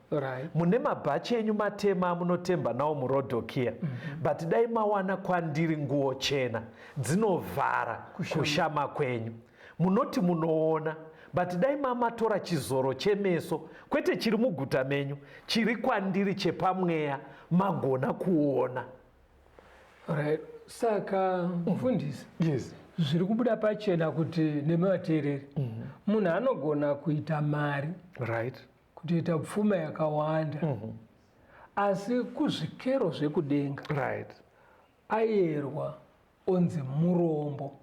Mune mabhachi enyu matema amunotemba nawo muRodhokiya, but dai mawana kwandiri nguo chena dzinovhara kushama kwenyu. Munoti munoona, but dai mamatora chizoro chemeso, kwete chiri muguta menyu, chiri kwandiri chepamweya, magona kuona. Saka mufundisi, Yes. zviri kubuda pachena kuti nemateereri, munhu anogona kuita mari, kutoita pfuma yakawanda, asi kuzvikero zvekudenga ayerwa onzi murombo.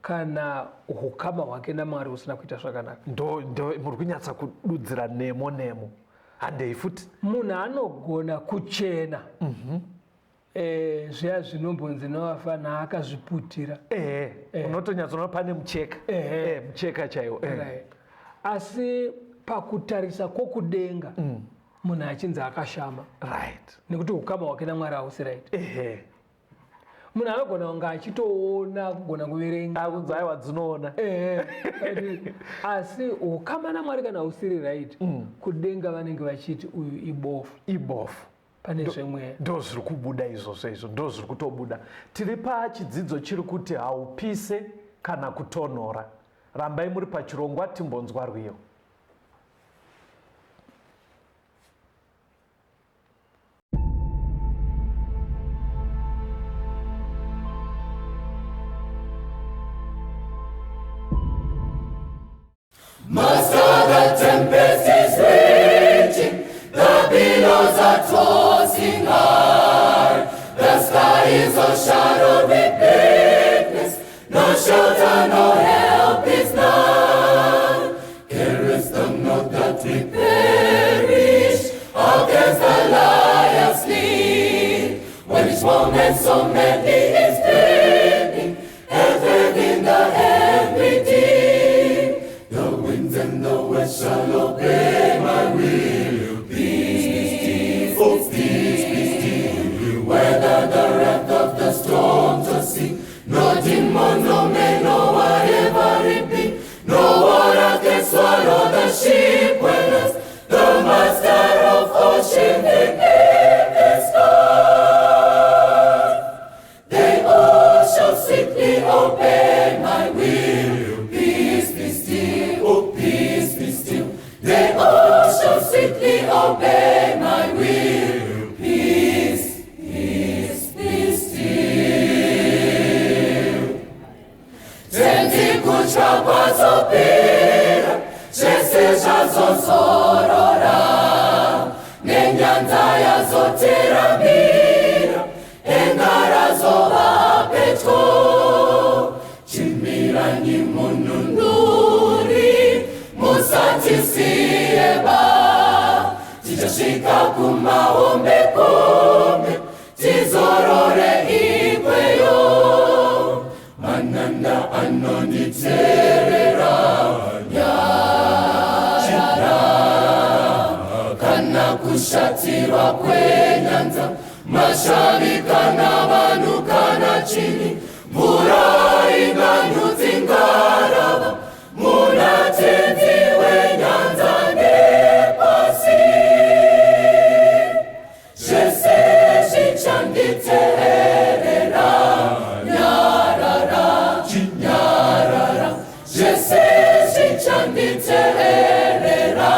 Kana hukama hwake naMwari husina kuita zvakanaka. Ndo muri kunyatsa kududzira nemo nemo. Handei futi. Munhu anogona kuchena. Zviya zvinombonzi nevafana akazviputira. Unotonyatsoona pane mucheka. Mucheka chaiwo. Asi pakutarisa kwokudenga, munhu achinzi akashama. Nekuti hukama hwake naMwari hausi right. Munhu anogona kunge achitoona, kugona kuverenga. Akunzi aiwa dzinoona. Asi hukama naMwari kana husiri right, kudenga vanenge vachiti uyu ibofu. Ibofu. Pane zvemweya. Ndo zviri kubuda izvozvo izvo, ndo zviri kutobuda. Tiri pachidzidzo chiri kuti haupise kana kutonhora. Rambai muri pachirongwa timbonzwa rwiyo. Master, the tempest is raging, the billows are tossing high, the sky is o'ershadowed with blackness, no shelter, no help is nigh. Carest thou not that we perish, or canst thou lie asleep, when each moment so madly is burning, ever in the angry deep? The winds and the waves shall obey my will. Peace, be still, oh peace, be still. Whether the wrath of the storms or sea, no demon, no man, no whatever it be, no water can swallow the ship when us, the master of ocean and the sky. They all shall sweetly obey my will. Peace be still, oh peace be still. They all shall sweetly obey my will. Peace, peace be still. Tenzi kutya kwazopera, zvese zvazozorora, nenyanza yazoteramira, enga razova pedyo. Chimiranyi mununuri, musatisiye ba, tichasvika Kusvika kumahombekombe, tizorore ikweyo. Mananda anonditeerera, nyarara. Kana kushatirwa kwenyanza, mashavi kana vanhu kana chini, mvura inganyudzi ngarava, muna Tenzi wenyanza nepasi, zvese zvichanditeerera. Nyarara, nyarara, zvese zvichanditeerera.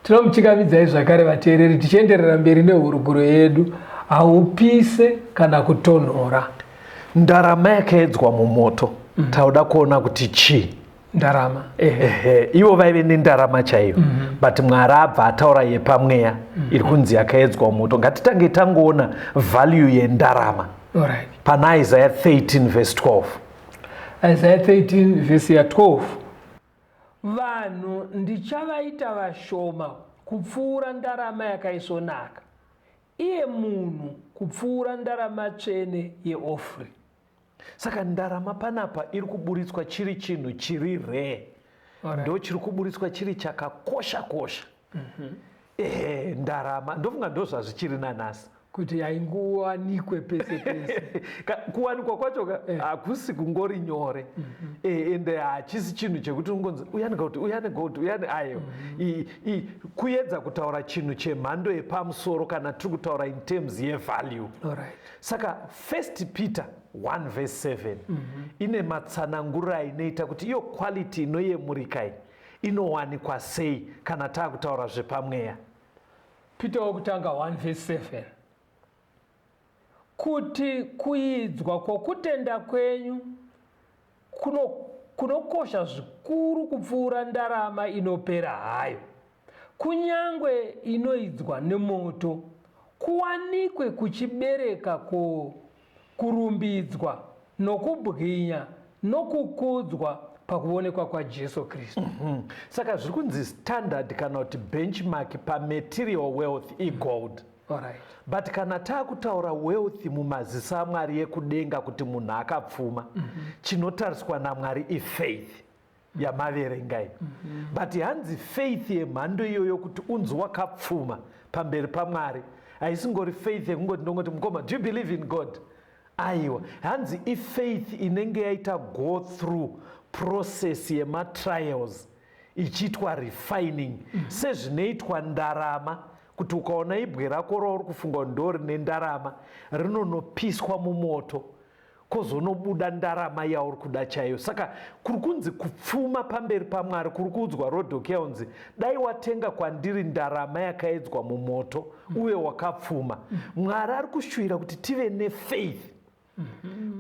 Tinomuchingamidzai zvakare vateereri, tichienderera mberi nehurukuro yedu. Haupise kana kutonhora. Ndarama yakaedzwa mumoto. Tauda kuona kuti chii? Ndarama, ehe. Ehe, ivo vaive nendarama chaiyo, but Mwari abva ataura yepamweya iri kunzi yakaedzwa mumoto. Ngatitange tangoona value yendarama pana Isaiah 13 verse 12. Isaiah 13 verse ya 12: Vanhu ndichavaita vashoma kupfuura ndarama yakaisvonaka, iye munhu kupfuura ndarama tsvene yeOfri. Saka ndarama panapa iri kuburitswa chiri chinhu chiri rare, ndo chiri kuburitswa chiri chakakosha kosha. Ehe, ndarama ndofunga ndo zvazvichiri nanhasi. Kuti haingowanikwe pese pese. Kuwanikwa kwacho ka hakusi kungori nyore. Ende hachisi chinhu chekuti ungonzi uya negold, uya negold, uya ne ayo. Kuedza kutaura chinhu chemhando yepamusoro kana tiri kutaura in terms yevalue. Saka First Peter 1 verse 7 ine matsananguriro ainoita kuti iyo quality inoyemurika iyi inowanikwa sei kana taakutaura zvepamweya. Peter wokutanga 1 verse 7: Kuti kuidzwa kwokutenda kwenyu kunokosha zvikuru kupfuura ndarama inopera hayo, kunyange inoidzwa nemoto, kuwanikwe kuchibereka kurumbidzwa nokubwinya nokukudzwa pakuonekwa kwaJesu Kristu. Saka zviri kunzi standard kana kuti benchmark pamaterial wealth igold. But kana taakutaura wealth mumaziso aMwari yekudenga, kuti munhu akapfuma, chinotariswa naMwari ifaith yamaverengai. But hanzi faith yemhando iyoyo, kuti unzi wakapfuma pamberi paMwari, haisingori faith yekungoti ndongoti, "Mukoma, do you believe in God?" Aiwa, hanzi ifaith inenge yaita go through process yematrials, ichiitwa refining, sezvinoitwa ndarama, kuti ukaona ibwe rako rauri kufunga kuti ndo rine ndarama, rinonopiswa mumoto, kwozonobuda ndarama yauri kuda chaiyo. Saka kuri kunzi kupfuma pamberi paMwari kuri kuudzwa Rodhokiya unzi, "Dai watenga kwandiri ndarama yakaedzwa mumoto, uye wakapfuma." Mwari ari kushuvira kuti tive nefaith,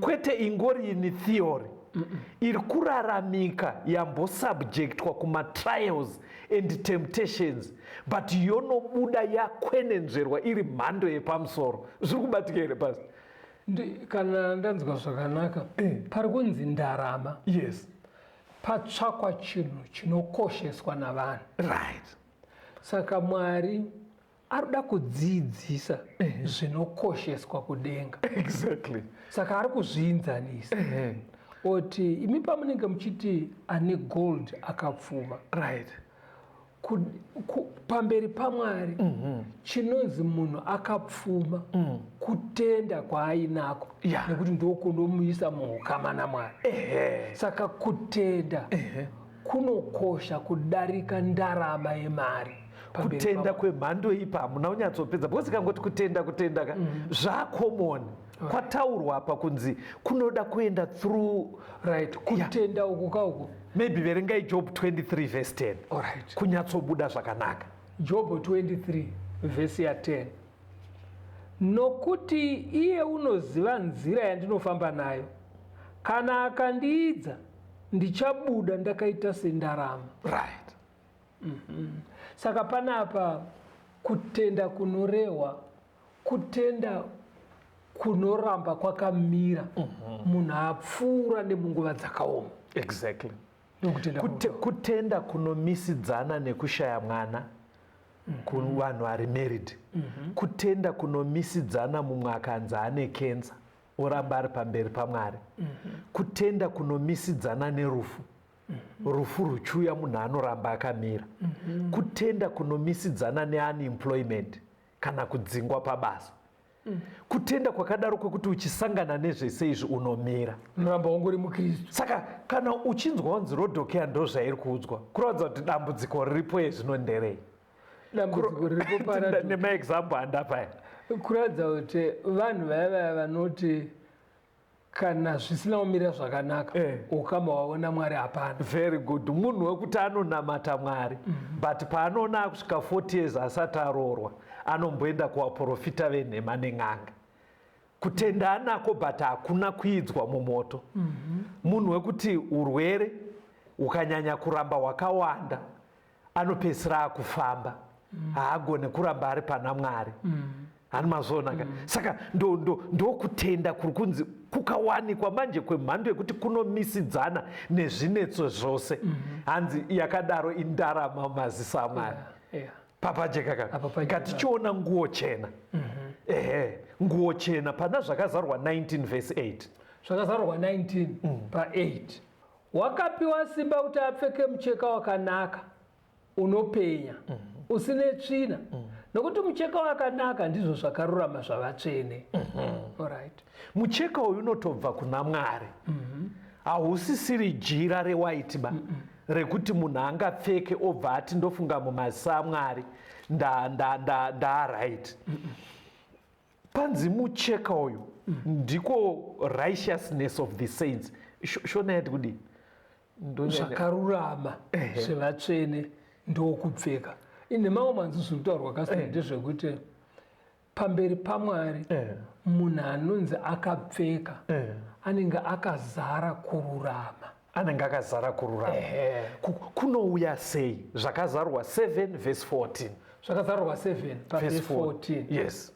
kwete ingori ini theory iri kuraramika yambosubjectwa kumatrials and temptations, but yonobuda yakwenenzverwa iri mhando yepamusoro. Zviri kubatika here pasi? Kana ndanzwa zvakanaka, pari kunzi ndarama, patsvakwa chinhu chinokosheswa navanhu. Saka Mwari ari kuda kudzidzisa zvinokosheswa kudenga. Saka ari kuzviinzanisa, oti imi pamunenge muchiti ane gold akapfuma, pamberi paMwari chinonzi munhu akapfuma kutenda kwaainako, nekuti ndokunomuisa muukama naMwari. Saka kutenda kunokosha kudarika ndarama yemari pamberi Kutenda paMwari. Kwemhando ipa hamuna kunyatsopedza, because kangoti kutenda, kutenda ka zvacommon. Kwataurwa apa kunzi kunoda kuenda through. Right, kutenda uku kauku. Maybe verengai Job 23 verse 10, kunyatsobuda zvakanaka. Jobho 23 vhesi ya10: Nokuti iye unoziva nzira yandinofamba nayo, kana akandiidza, ndichabuda ndakaita sendarama. Saka panapa kutenda kunorehwa kutenda. Kunoramba kwakamira munhu apfuura nemunguva dzakaoma. Ndokutenda. Kutenda kunomisidzana nekushaya mwana kuvanhu vari married. Kutenda kunomisidzana mumwe akanzi ane kenza, oramba ari pamberi paMwari. Kutenda kunomisidzana nerufu, rufu ruchiuya munhu anoramba akamira. Kutenda kunomisidzana neunemployment kana kudzingwa pabasa. Kutenda kwakadaro kwekuti uchisangana nezvese izvi unomira. Unoramba ungori muKristu. Saka kana uchinzwa wanzi Rodhokeya, ndo zvairi kuudzwa, kuratidza kuti dambudziko riripo yezvino nderei? Dambudziko riripo para Nemaexample andapaya. Kuratidza kuti vanhu vaya vaya vanoti kana zvisina kumira zvakanaka, ukama hwavo naMwari hapana. Very good. Munhu wekuti anonamata Mwari, but paanoona akusvika 40 years asati aroorwa, anomboenda kuvaprofita venhema nen'anga. Kutenda anako, but hakuna kuidzwa mumoto. Munhu wekuti urwere ukanyanya kuramba hwakawanda, anopedzisira akufamba, haagone kuramba ari pana Mwari. Hani mazviona ka? Saka ndokutenda kuri kunzi kukawanikwa manje kwemhando yekuti kunomisidzana nezvinetso zvose, hanzi yakadaro indarama mumaziso aMwari. Papajeka ka? Apa pajeka. Ngatichiona nguo chena. Ehe, nguo chena pana Zvakazarwa 19 vhesi 8. Zvakazarurwa 19 pa8: Wakapiwa simba kuti apfeke mucheka wakanaka unopenya, usine tsvina, nokuti mucheka wakanaka ndizvo zvakarurama zvavatsvene. Alright. Mucheka uyu unotobva kuna Mwari, hausisiri jira rewhite ba rekuti munhu angapfeke obva ati ndofunga mumaziso aMwari ndaaright. Panzi mucheka uyu ndiko righteousness of the saints. Shona yati kudii? Zvakarurama zvevatsvene ndokupfeka. Ine mamwe manzwi zviri kutaurwa kasi ndezvekuti pamberi paMwari munhu anonzi akapfeka anenge akazara kururama. Anenge akazara kururama. Kunouya sei? Zvakazarurwa 7 vhesi 14. Zvakazarurwa 7 pavhesi 14. Yes.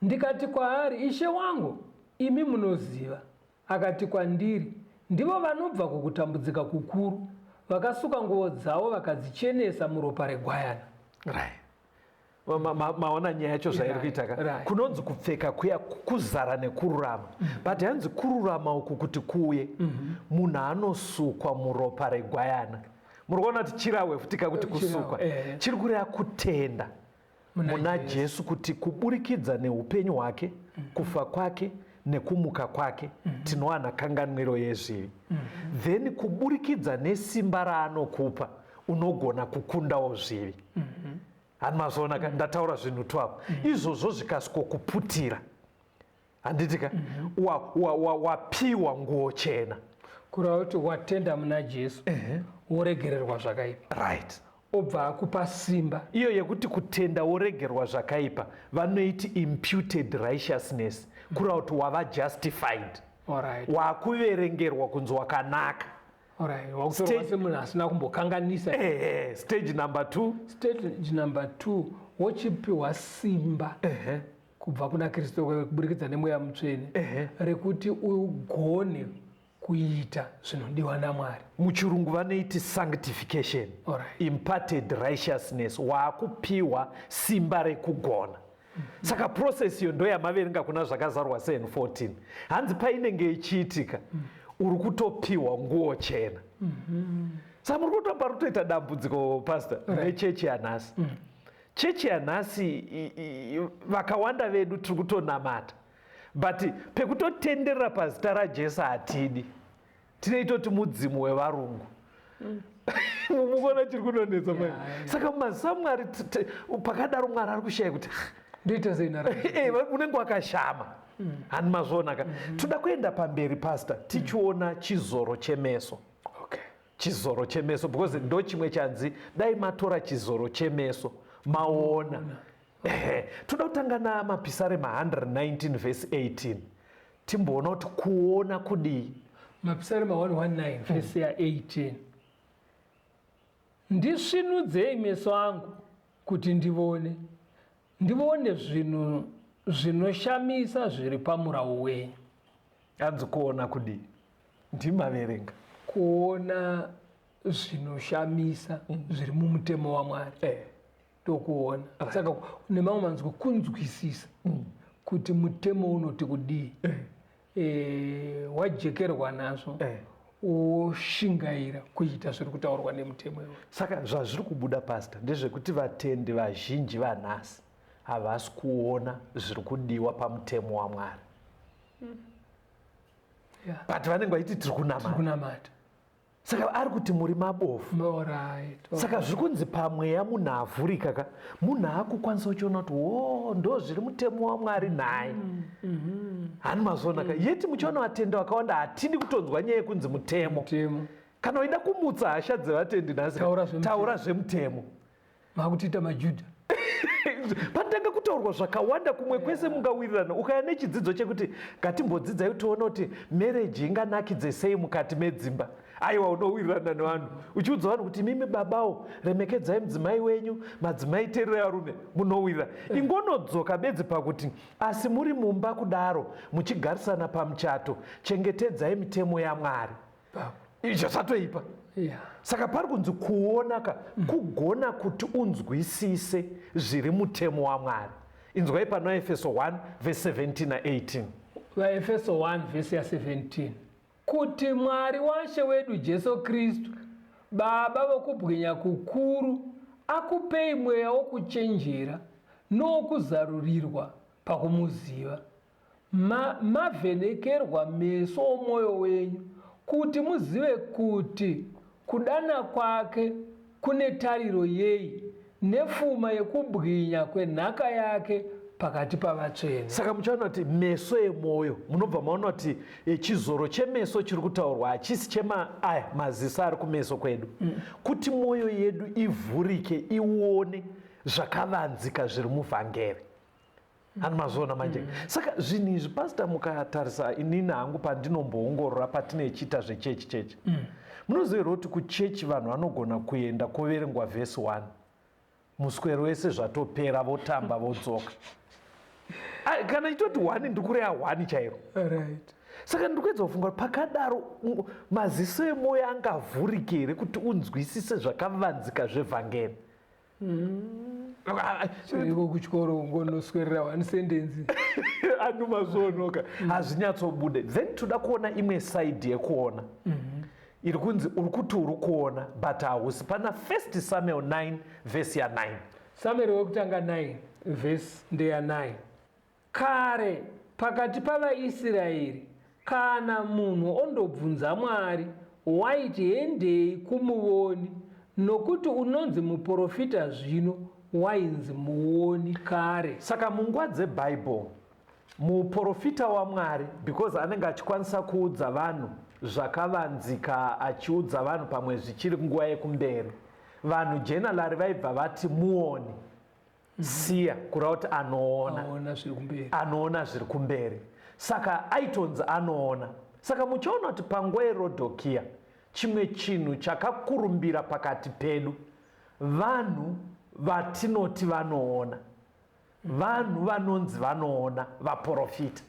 Ndikati kwaari, "Ishe wangu, imi munoziva." Akati kwandiri, "Ndivo vanobva kukutambudzika kukuru, vakasuka nguo dzavo vakadzichenesa muropa reGwayana." Right. Maona nyaya yacho zvairi kuita ka? Kunonzi kupfeka kuya kuzara nekururama, but hanzi kururama uku kuti kuuye, munhu anosukwa muropa regwayana. Muri kuona kuti chirahwe futi kakuti kusukwa chiri kureva kutenda muna Jesu, kuti kuburikidza neupenyu hwake, kufa kwake nekumuka kwake, tinowana kanganwiro yezvivi. Then kuburikidza nesimba raanokupa unogona kukundawo zvivi. Hani mazviona ka? Ndataura zvinhu twapo izvozvo zvikasvikokuputira, handiti ka? Wapiwa nguo chena. Kureva kuti watenda muna Jesu, woregererwa zvakaipa, obva akupa simba. Iyo yekuti kutenda woregerwa zvakaipa vanoiti imputed righteousness, kureva kuti wava justified, wakuverengerwa kunzi wakanaka. Alright, wakutorwa semunhu asina kumbokanganisa. Ehe, stage number two. Stage number two, wochipiwa simba kubva kuna Kristu kuburikidza nemweya mutsvene rekuti ugone kuita zvinodiwa naMwari. Muchirungu vanoiti sanctification, imparted righteousness, waakupiwa simba rekugona. Saka process iyo ndo yamaverenga kuna Zvakazarwa 714. Hanzi painenge ichiitika, uri kutopiwa nguo chena. Saka muri kutopa rutoita dambudziko, pastor, nechechi yanhasi. Chechi yanhasi vakawanda vedu tiri kutonamata, but pekutotenderera pazita raJesu hatidi. Tinoitoti mudzimu wevarungu. Mumukuona chiri kunonetsa mai? Saka mumaziso aMwari pakadaro Mwari ari kushaya kuti Ndoita sei nara? Unenge wakashama. Hani mazviona ka? Toda kuenda pamberi, pastor, tichiona chizoro chemeso. Chizoro chemeso, because ndo chimwe chanzi dai matora chizoro chemeso maona. Ehe, toda kutanga namapisarema 119 vhesi 18, timboona kuti kuona kudii. Mapisarema 119 vhesi ya18: "Ndisvinudzei meso angu kuti ndivone, ndivone zvinhu Zvinoshamisa zviri pamurawo wenyu. Hanzi kuona kudii? Ndimaverenga. Kuona zvinoshamisa zviri mumutemo waMwari. Ndokuona. Saka nemamwe manzwi kunzwisisa kuti mutemo unoti kudii. Wajekerwa nazvo. Woshingaira kuita zviri kutaurwa nemutemo iwoyo. Saka zvazviri kubuda, Pastor, ndezvekuti vatendi vazhinji vanhasi havasi kuona zviri kudiwa pamutemo waMwari. But vanenge vachiti tiri kunamata. Saka ari kuti muri mabofu. Saka zviri kunzi pamweya munhu avhurika ka, munhu akukwanisa kuchiona kuti wo ndo zviri mutemo waMwari nhai. Hani mazoona ka, yeti muchiona vatendi vakawanda hatidi kutonzwa nyaya yekunzi mutemo. Kana uida kumutsa hasha dzevatendi nhasi, taura zvemutemo. Makutiita maJudha. Panotanga kutaurwa zvakawanda kumwe kwese mungawirirana. Ukaya nechidzidzo chekuti ngatimbodzidzai tione kuti marriage inganakidze sei mukati medzimba. Aiwa, unowirirana nevanhu uchiudza vanhu kuti mimi babawo remekedzai mudzimai wenyu, madzimai teererai varume, munowirira. Ingonodzoka bedzi pakuti asi muri mumba kudaro muchigarisana pamuchato, chengetedzai mitemo yaMwari. Izvo zvatoipa. Saka pari kunzi kuona ka, kugona kuti unzwisise zviri mutemo waMwari. Inzwai pano Efeso 1 verse 17 na 18. VaEfeso 1 verse ya 17. Kuti Mwari waShe wedu Jesu Kristu, Baba vokubwinya kukuru, akupei mweya wokuchenjera nowokuzarurirwa pakumuziva. Mavhenekerwa meso omwoyo wenyu, kuti muzive kuti kudana kwake kune tariro yei, nefuma yekubwinya kwenhaka yake pakati pavatsvene. Saka muchaona kuti meso emwoyo, munobva maona kuti chizoro chemeso chiri kutaurwa hachisi chema aya maziso ari kumeso kwedu. Kuti mwoyo yedu ivhurike ione zvakavanzika zviri muvhangeri. Hani mazoona manje. Saka zvinhu izvi, Pastor, mukatarisa inini hangu pandinomboongorora patinechiita zvechechi chechi. Munoziva here kuti kuchechi vanhu vanogona kuenda koverengwa verse 1. Muswero wese zvatopera, votamba vodzoka. Kana chitoti 1 ndikureva 1 chairo. Saka ndikuedza kufunga kuti pakadaro maziso emwoyo angavhurike here kuti unzwisise zvakavanzika zvevhangeri. Iko kuchikoro ungonoswerera one sentence. Anu mazoonoka hazvinyatsobude. Then toda kuona imwe side yekuona. Iri kunzi uri kuti uri kuona but hausi. Pana 1 Samuel 9 verse ya 9. Samuel wekutanga 9 verse ndeya 9. Kare pakati pavaIsraeri, kana munhu ondobvunza Mwari, waiti hendei kumuvoni, nokuti unonzi muprofita zvino wainzi muoni kare. Saka munguva dzeBible, muprofita waMwari, because anenge achikwanisa kuudza vanhu zvakavanzika, achiudza vanhu pamwe zvichiri nguva yekumberi, vanhu generally vaibva vati muoni. Siya kureva kuti anoona. Anoona zviri kumberi. Saka aitonzi anoona. Saka muchiona kuti panguva yeRodokia, chimwe chinhu chakakurumbira pakati pedu, vanhu vatinoti vanoona. Vanhu vanonzi vanoona, vaprofita.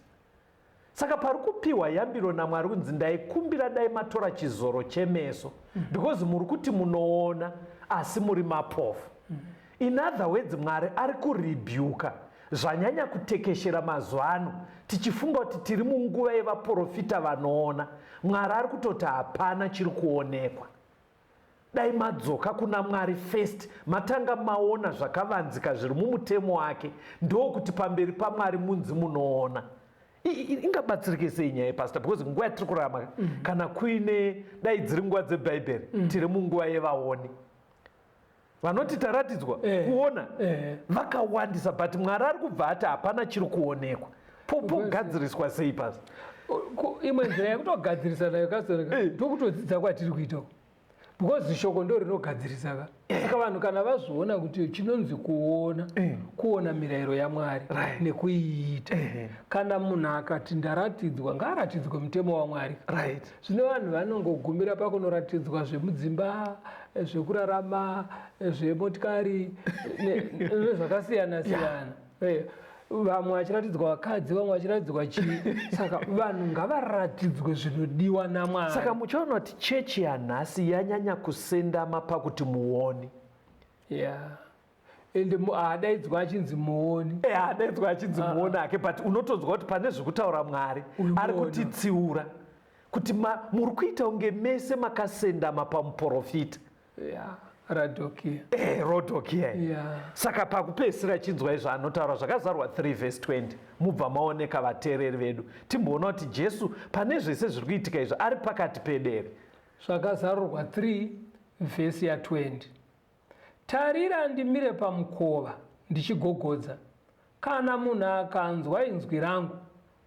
Saka pari kupiwa yambiro naMwari kunzi ndaikumbira dai matora chizoro chemeso because muri kuti munoona asi muri mapofu. In other words, Mwari ari kurebuka zvanyanya kutekeshera mazuva ano tichifunga kuti tiri munguva yevaprofita vanoona. Mwari ari kutoti hapana chiri kuonekwa. Dai madzoka kuna Mwari first, matanga maona zvakavanzika zviri mumutemo wake, ndokuti pamberi paMwari munzi munoona. Ingabatsirike sei nyaya yepastor? Because nguva yatiri kurarama, kana kuine dai dziri nguva dzebhaibheri, tiri munguva yevaoni vanoti taratidzwa kuona vakawandisa, but Mwari ari kubva ati hapana chiri kuonekwa. Pogadziriswa sei, pastor? Imwe nzira yekutogadzirisa nayo kastoreka ndokutodzidza kwatiri kuita, because shoko ndo rinogadzirisa ka. Saka vanhu kana vazviona kuti chinonzi kuona, kuona mirayiro yaMwari nekuiita. Kana munhu akati ndaratidzwa, ngaaratidzwe mutemo waMwari. Zvino vanhu vanongogumira pakunoratidzwa zvemudzimba, zvekurarama, zvemotikari nezvakasiyana siyana. Vamwe vachiratidzwa vakadzi, vamwe vachiratidzwa chii. Saka vanhu ngavaratidzwe zvinodiwa naMwari. Saka muchaona kuti chechi yanhasi yanyanya kusendama pakuti muoni. Yeah, ende haadaidzwa achinzi muoni. Haadaidzwa achinzi muoni hake, but unotonzwa kuti pane zvekutaura Mwari ari kutitsiura kuti muri kuita kunge mese makasendama pamuprofita. Yeah, Laodikia. Laodikia. Saka pakupedzisira chinzwa izvo anotaura zvakazarwa 3 vhesi 20, mubva maoneka vateereri vedu, timboona kuti Jesu pane zvese zviri kuitika izvo ari pakati pedere. Zvakazarurwa 3 vhesi ya20: "Tarira, ndimire pamukova ndichigogodza. Kana munhu akanzwa inzwi rangu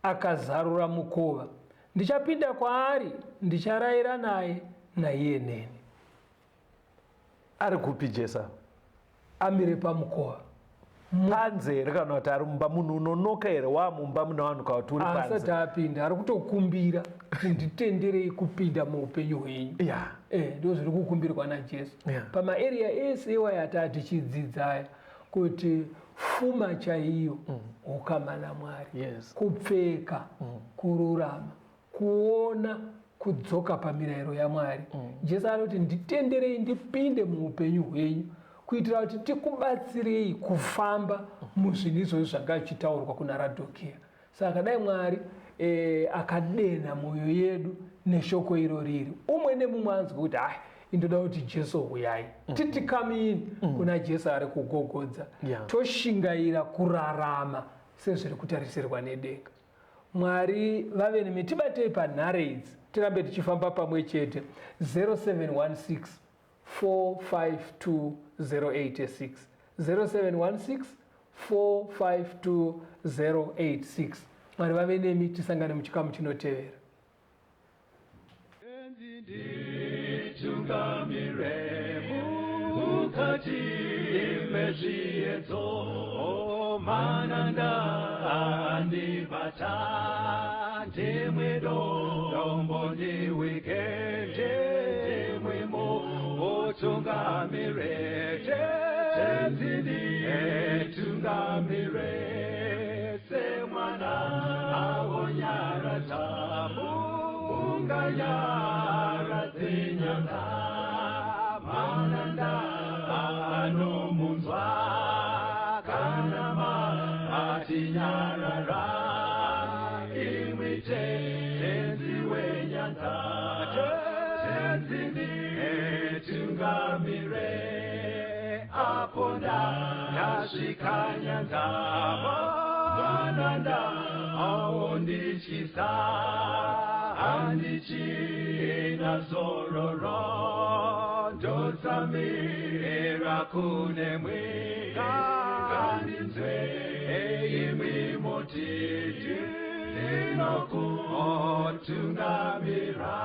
akazarura mukova, ndichapinda kwaari, ndicharayira naye, naiye neni." Ari kupi Jesu? Amire pamukova. Panze here kana kuti ari mumba? Munhu unonoka here waamumba mune vanhu kana kuti uri panze? Asati apinda, ari kutokumbira kuti, "Nditenderei kupinda muupenyu hwenyu." Ndo zviri kukumbirwa naJesu pamaarea ese iwaya ataa tichidzidza aya, kuti fuma chaiyo ukama naMwari, kupfeka kururama, kuona kudzoka pamirayiro yaMwari. Jesu anoti, "Nditenderei ndipinde muupenyu hwenyu," kuitira kuti tikubatsirei kufamba muzvinhu izvozvo zvanga zvichitaurwa kuna Laodikia. Saka dai Mwari akadenha mwoyo yedu neshoko iro riri umwe nemumwe anzwe kuti, "Hai, indoda kuti Jesu huyai." Titi come in kuna Jesu ari kugogodza. Toshingaira kurarama sezviri kutarisirwa nedenga. Mwari vave nemi. Tibatei panhare idzi, tirambe tichifamba pamwe chete: 0716 452 086, 0716 452 086. Mwari vave nemi, tisangane muchikamu chinotevera. Nditungamire mukati mezviedzo, mananda andibata, ndimwe dombo ndiwike, ndimwimo utungamire, Tenzi nditungamire, semwana awonyaradza unganyaradze nyanza, mananda anomunzwa kana matinyarara, imwi Tenzi wenyanza, Tenzi nditungamire, apo ndasvika nyanza, mananda aondityisa, handichina zororo, ndotsamira kunemwi, ngandinzwe imwi mutiti ndinokutungamira.